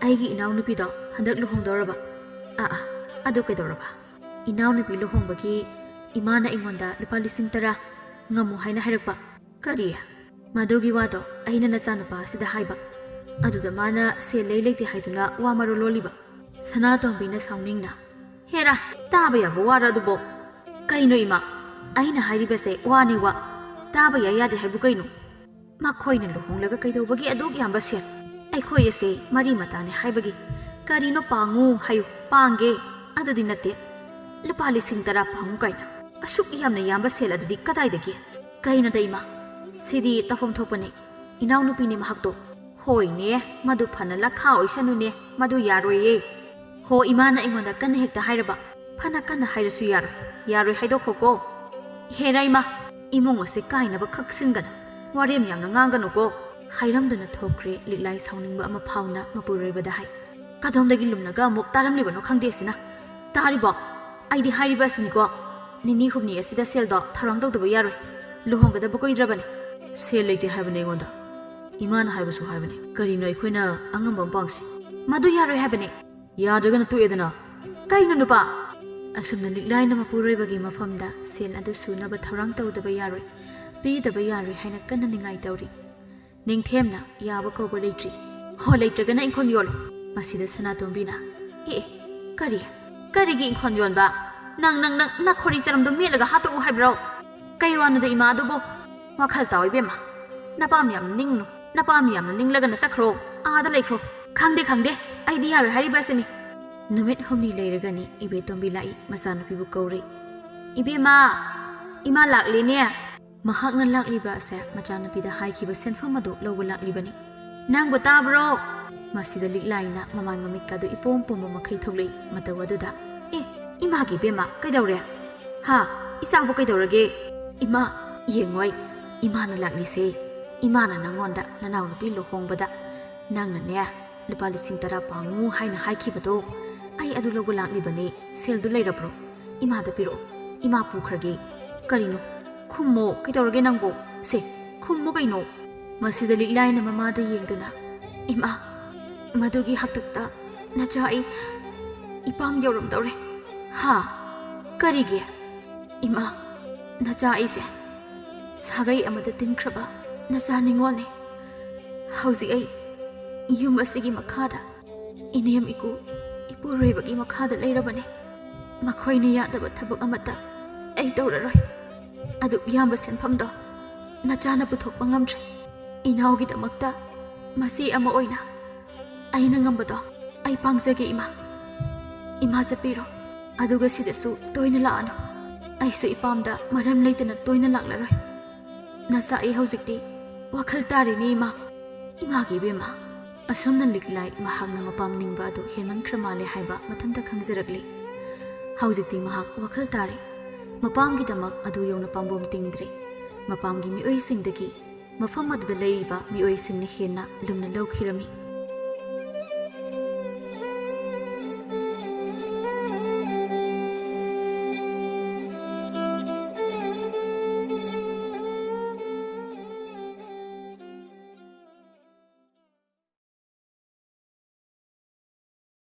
ꯑꯩꯒꯤ ꯏꯅꯥꯎꯅꯨꯄꯤꯗꯣ ꯍꯟꯗꯛ ꯂꯨꯍꯣꯡꯗꯧꯔꯕ?" "ꯑ, ꯑ, ꯑꯗꯨ ꯀꯩꯗꯧꯔꯕ?" "ꯏꯅꯥꯎꯅꯨꯄꯤ ꯂꯨꯍꯣꯡꯕꯒꯤ ꯏꯃꯥꯅ ꯑꯩꯉꯣꯟꯗ ꯂꯨꯄꯥ ꯂꯤꯁꯤꯡ ꯇꯔꯥ ꯉꯝꯃꯨ ꯍꯥꯏꯅ ꯍꯥꯏꯔꯛꯄ꯫" "ꯀꯔꯤ?" "ꯃꯗꯨꯒꯤ ꯋꯥꯗꯣ ꯑꯩꯅ ꯅꯆꯥꯅꯨꯄꯥ ꯑꯁꯤꯗ ꯍꯥꯏꯕ꯫ ꯑꯗꯨꯗ ꯃꯥꯅ ꯁꯦꯜ ꯂꯩ ꯂꯩꯇꯦ ꯍꯥꯏꯗꯨꯅ ꯋꯥ ꯃꯔꯣ ꯂꯣꯜꯂꯤꯕ꯫" ꯁꯅꯥꯇꯣꯝꯕꯤꯅ ꯁꯥꯎꯅꯤꯡꯅ, "ꯍꯦꯔꯥ, ꯇꯥꯕ ꯌꯥꯕ ꯋꯥꯔ ꯑꯗꯨꯕꯣ?" "ꯀꯩꯅꯣ ꯏꯃꯥ, ꯑꯩꯅ ꯍꯥꯏꯔꯤꯕꯁꯦ ꯋꯥꯅꯤ ꯋꯥ꯫ ꯇꯥꯕ ꯌꯥꯏ ꯌꯥꯗꯦ ꯍꯥꯏꯕꯨ ꯀꯩꯅꯣ? ꯃꯈꯣꯏꯅ ꯂꯨꯍꯣꯡꯂꯒ ꯀꯩꯗꯧꯕꯒꯤ ꯑꯗꯨꯛ ꯌꯥꯝꯕ ꯁꯦꯜ? ꯑꯩꯈꯣꯏ ꯑꯁꯦ ꯃꯔꯤ ꯃꯇꯥꯅꯤ ꯍꯥꯏꯕꯒꯤ꯫ ꯀꯔꯤꯅꯣ ꯄꯥꯡꯉꯨ ꯍꯥꯏꯌꯨ, ꯄꯥꯡꯒꯦ꯫ ꯑꯗꯨꯗꯤ ꯅꯠꯇꯦ꯫ ꯂꯨꯄꯥ ꯂꯤꯁꯤꯡ ꯇꯔꯥ ꯄꯥꯡꯉꯨ ꯀꯥꯏꯅ꯫ ꯑꯁꯨꯛ ꯌꯥꯝꯅ ꯌꯥꯝꯕ ꯁꯦꯜ ꯑꯗꯨꯗꯤ ꯀꯗꯥꯏꯗꯒꯤ?" "ꯀꯩꯅꯣꯗ ꯏꯃꯥ, ꯁꯤꯗꯤ ꯇꯧꯐꯝ ꯊꯣꯛꯄꯅꯦ꯫ ꯏꯅꯥꯎꯅꯨꯄꯤꯅꯦ ꯃꯍꯥꯛꯇꯣ꯫" "ꯍꯣꯏꯅꯦ, ꯃꯗꯨ ꯐꯅ ꯂꯈꯥ ꯑꯣꯏꯁꯅꯨꯅꯦ, ꯃꯗꯨ ꯌꯥꯔꯣꯏꯌꯦ꯫" "ꯍꯣ, ꯏꯃꯥꯅ ꯑꯩꯉꯣꯟꯗ ꯀꯟꯅ ꯍꯦꯛꯇ ꯍꯥꯏꯔꯕ?" "ꯐꯅ ꯀꯟꯅ ꯍꯥꯏꯔꯁꯨ ꯌꯥꯔꯣꯏ, ꯌꯥꯔꯣꯏ ꯍꯥꯏꯗꯣꯛꯈꯣꯀꯣ꯫" "ꯍꯦꯔꯥ ꯏꯃꯥ, ꯏꯃꯨꯡ ꯑꯁꯦ ꯀꯥꯏꯅꯕ ꯈꯛ ꯁꯤꯟꯒꯅꯨ, ꯋꯥꯔꯦꯝ ꯌꯥꯝꯅ ꯉꯥꯡꯒꯅꯨꯀꯣ꯫" ꯍꯥꯏꯔꯝꯗꯨꯅ ꯊꯣꯛꯈ꯭ꯔꯦ꯫ ꯂꯤꯛꯂꯥꯏ ꯁꯥꯎꯅꯤꯡꯕ ꯑꯃ ꯐꯥꯎꯅ ꯃꯄꯨꯔꯣꯏꯕꯗ ꯍꯥꯏ꯫ "ꯀꯗꯣꯝꯗꯒꯤ ꯂꯨꯝꯂꯒ ꯑꯃꯨꯛ ꯇꯥꯔꯝꯂꯤꯕꯅꯣ ꯈꯪꯗꯦ ꯑꯁꯤꯅ꯫ ꯇꯥꯔꯤꯕꯣ? ꯑꯩꯗꯤ ꯍꯥꯏꯔꯤꯕ ꯑꯁꯤꯅꯤꯀꯣ, ꯅꯤꯅꯤ ꯍꯨꯝꯅꯤ ꯑꯁꯤꯗ ꯁꯦꯜꯗꯣ ꯊꯧꯔꯥꯡ ꯇꯧꯗꯕ ꯌꯥꯔꯣꯏ꯫ ꯂꯨꯍꯣꯡꯒꯗꯕ ꯀꯨꯏꯗ꯭ꯔꯕꯅꯤ꯫" "ꯁꯦꯜ ꯂꯩꯇꯦ ꯍꯥꯏꯕꯅꯦ ꯑꯩꯉꯣꯟꯗ꯫ ꯏꯃꯥꯅ ꯍꯥꯏꯕꯁꯨ ꯍꯥꯏꯕꯅꯦ꯫ ꯀꯔꯤꯅꯣ ꯑꯩꯈꯣꯏꯅ ꯑꯉꯝꯕ ꯑꯃ ꯄꯥꯡꯁꯤ꯫" "ꯃꯗꯨ ꯌꯥꯔꯣꯏ ꯍꯥꯏꯕꯅꯦ꯫" "ꯌꯥꯗ꯭ꯔꯒꯅ ꯇꯣꯛꯑꯦꯗꯅ꯫" "ꯀꯩꯅꯣ ꯅꯨꯄꯥ?" ꯑꯁꯨꯝꯅ ꯂꯤꯛꯂꯥꯏꯅ ꯃꯄꯨꯔꯣꯏꯕꯒꯤ ꯃꯐꯝꯗ ꯁꯦꯜ ꯑꯗꯨ ꯁꯨꯅꯕ ꯊꯧꯔꯥꯡ ꯇꯧꯗꯕ ꯌꯥꯔꯣꯏ, ꯄꯤꯗꯕ ꯌꯥꯔꯣꯏ ꯍꯥꯏꯅ ꯀꯟꯅ ꯅꯤꯡꯉꯥꯏ ꯇꯧꯔꯤ꯫ ꯅꯤꯡꯊꯦꯝꯅ ꯌꯥꯕ ꯀꯧꯕ ꯂꯩꯇ꯭ꯔꯤ꯫ "ꯍꯣ, ꯂꯩꯇ꯭ꯔꯒꯅ ꯏꯪꯈꯣꯜ ꯌꯣꯜꯂꯣ꯫" ꯃꯁꯤꯗ ꯁꯅꯥꯇꯣꯝꯕꯤꯅ, "ꯑꯦ, ꯑꯦ, ꯀꯔꯤ? ꯀꯔꯤꯒꯤ ꯏꯪꯈꯣꯜ ꯌꯣꯟꯕ? ꯅꯪ, ꯅꯪ, ꯅꯪ ꯅꯈꯣꯔꯤ ꯆꯔꯝꯗꯣ ꯃꯦꯠꯂꯒ ꯍꯥꯠꯇꯣꯛꯎ ꯍꯥꯏꯕ꯭ꯔꯣ? ꯀꯩ ꯋꯥꯅꯣꯗ ꯏꯃꯥ ꯑꯗꯨꯕꯨ? ꯋꯥꯈꯜ ꯇꯥꯎ ꯏꯕꯦꯝꯃ꯫ ꯅꯄꯥꯝ ꯌꯥꯝꯅ ꯅꯤꯡꯅꯨ꯫ ꯅꯄꯥꯝ ꯌꯥꯝꯅ ꯅꯤꯡꯂꯒꯅ ꯆꯠꯈ꯭ꯔꯣ꯫ ꯑꯥꯗ ꯂꯩꯈ꯭ꯔꯣ꯫ "ꯈꯪꯗꯦ, ꯈꯪꯗꯦ, ꯑꯩꯗꯤ ꯌꯥꯔꯣꯏ ꯍꯥꯏꯔꯤꯕ ꯑꯁꯤꯅꯤ꯫" ꯅꯨꯃꯤꯠ ꯍꯨꯝꯅꯤ ꯂꯩꯔꯒꯅꯤ ꯏꯕꯦꯇꯣꯝꯕꯤ ꯂꯥꯛꯏ ꯃꯆꯥꯅꯨꯄꯤꯕꯨ ꯀꯧꯔꯦ꯫ "ꯏꯕꯦꯝꯃ, ꯏꯃꯥ ꯂꯥꯛꯂꯦꯅꯦ꯫" ꯃꯍꯥꯛꯅ ꯂꯥꯛꯂꯤꯕ ꯑꯁꯦ ꯃꯆꯥꯅꯨꯄꯤꯗ ꯍꯥꯏꯈꯤꯕ ꯁꯦꯟꯐꯝ ꯑꯗꯨ ꯂꯧꯕ ꯂꯥꯛꯂꯤꯕꯅꯤ꯫ "ꯅꯪꯕꯨ ꯇꯥꯕ꯭ꯔꯣ?" ꯃꯁꯤꯗ ꯂꯤꯛꯂꯥꯏꯅ ꯃꯃꯥꯏ ꯃꯃꯤꯠꯀꯥꯗꯨ ꯏꯄꯣꯝ ꯄꯣꯝꯕ ꯃꯈꯩ ꯊꯣꯛꯂꯛꯏ꯫ ꯃꯇꯧ ꯑꯗꯨꯗ, "ꯑꯦ, ꯏꯃꯥꯒꯤ ꯏꯕꯦꯝꯃ, ꯀꯩꯗꯧꯔꯦ? ꯍꯥ? ꯏꯆꯥꯕꯨ ꯀꯩꯗꯧꯔꯒꯦ? ꯏꯃꯥ, ꯌꯦꯡꯉꯣꯏ, ꯏꯃꯥꯅ ꯂꯥꯛꯂꯤꯁꯦ, ꯏꯃꯥꯅ ꯅꯪꯉꯣꯟꯗ ꯅꯅꯥꯎꯅꯨꯄꯤ ꯂꯨꯍꯣꯡꯕꯗ ꯅꯪꯅꯅꯦ, ꯂꯨꯄꯥ ꯂꯤꯁꯤꯡ ꯇꯔꯥ ꯄꯥꯡꯉꯨ ꯍꯥꯏꯅ ꯍꯥꯏꯈꯤꯕꯗꯣ, ꯑꯩ ꯑꯗꯨ ꯂꯧꯕ ꯂꯥꯛꯂꯤꯕꯅꯦ꯫ ꯁꯦꯜꯗꯨ ꯂꯩꯔꯕ꯭ꯔꯣ? ꯏꯃꯥꯗ ꯄꯤꯔꯛꯑꯣ, ꯏꯃꯥ ꯄꯨꯈ꯭ꯔꯒꯦ꯫" "ꯀꯔꯤꯅꯣ? ꯈꯨꯝꯃꯣ, ꯀꯩꯗꯧꯔꯒꯦ ꯅꯪꯕꯣ? ꯁꯦ, ꯈꯨꯝꯃꯣ ꯀꯩꯅꯣ?" ꯃꯁꯤꯗ ꯂꯤꯛꯂꯥꯏꯅ ꯃꯃꯥꯗ ꯌꯦꯡꯗꯨꯅ, "ꯏꯃꯥ, ꯃꯗꯨꯒꯤ ꯍꯥꯛꯇꯛꯇ ꯅꯆꯥ ꯑꯩ ꯏꯄꯥꯝ ꯌꯧꯔꯝꯗꯧꯔꯦ꯫" "ꯍꯥ? ꯀꯔꯤꯒꯤ?" "ꯏꯃꯥ, ꯅꯆꯥ ꯑꯩꯁꯦ ꯁꯥꯒꯩ ꯑꯃꯗ ꯇꯤꯟꯈ꯭ꯔꯕ ꯅꯆꯥ ꯅꯤꯉꯣꯜꯅꯤ꯫ ꯍꯧꯖꯤꯛ ꯑꯩ ꯌꯨꯝ ꯑꯁꯤꯒꯤ ꯃꯈꯥꯗ ꯏꯅꯦꯝ ꯏꯀꯨ ꯏꯄꯨꯔꯣꯏꯕꯒꯤ ꯃꯈꯥꯗ ꯂꯩꯔꯕꯅꯤ꯫ ꯃꯈꯣꯏꯅ ꯌꯥꯗꯕ ꯊꯕꯛ ꯑꯃꯠꯇ ꯑꯩ ꯇꯧꯔꯔꯣꯏ꯫ ꯑꯗꯨꯛ ꯌꯥꯝꯕ ꯁꯦꯟꯐꯝꯗꯣ ꯅꯆꯥꯅ ꯄꯨꯊꯣꯛꯄ ꯉꯝꯗ꯭ꯔꯦ꯫ ꯏꯅꯥꯎꯒꯤꯗꯃꯛꯇ ꯃꯆꯦ ꯑꯃ ꯑꯣꯏꯅ ꯑꯩꯅ ꯉꯝꯕꯗꯣ ꯑꯩ ꯄꯥꯡꯖꯒꯦ ꯏꯃꯥ꯫ ꯏꯃꯥ ꯆꯠꯄꯤꯔꯣ꯫ ꯑꯗꯨꯒ ꯁꯤꯗꯁꯨ ꯇꯣꯏꯅ ꯂꯥꯛꯑꯅꯨ꯫ ꯑꯩꯁꯨ ꯏꯄꯥꯝꯗ ꯃꯔꯝ ꯂꯩꯇꯅ ꯇꯣꯏꯅ ꯂꯥꯛꯂꯔꯣꯏ꯫ ꯅꯆꯥ ꯑꯩ ꯍꯧꯖꯤꯛꯇꯤ ꯋꯥꯈꯜ ꯇꯥꯔꯦꯅꯦ ꯏꯃꯥ꯫" "ꯏꯃꯥꯒꯤ ꯏꯕꯦꯝꯃ꯫" ꯑꯁꯨꯝꯅ ꯂꯤꯛꯂꯥꯏ ꯃꯍꯥꯛꯅ ꯃꯄꯥꯝ ꯅꯤꯡꯕ ꯑꯗꯨ ꯍꯦꯟꯃꯟꯈ꯭ꯔ ꯃꯥꯜꯂꯦ ꯍꯥꯏꯕ ꯃꯊꯟꯇ ꯈꯪꯖꯔꯛꯂꯤ꯫ ꯍꯧꯖꯤꯛꯇꯤ ꯃꯍꯥꯛ ꯋꯥꯈꯜ ꯇꯥꯔꯦ꯫ ꯃꯄꯥꯝꯒꯤꯗꯃꯛ ꯑꯗꯨ ꯌꯧꯅ ꯄꯥꯝꯕꯣꯝ ꯇꯤꯡꯗ꯭ꯔꯦ꯫ ꯃꯄꯥꯝꯒꯤ ꯃꯤꯑꯣꯏꯁꯤꯡꯗꯒꯤ ꯃꯐꯝ ꯑꯗꯨꯗ ꯂꯩꯔꯤꯕ ꯃꯤꯑꯣꯏꯁꯤꯡꯅ ꯍꯦꯟꯅ ꯂꯨꯝꯅ ꯂꯧꯈꯤꯔꯝꯃꯤ꯫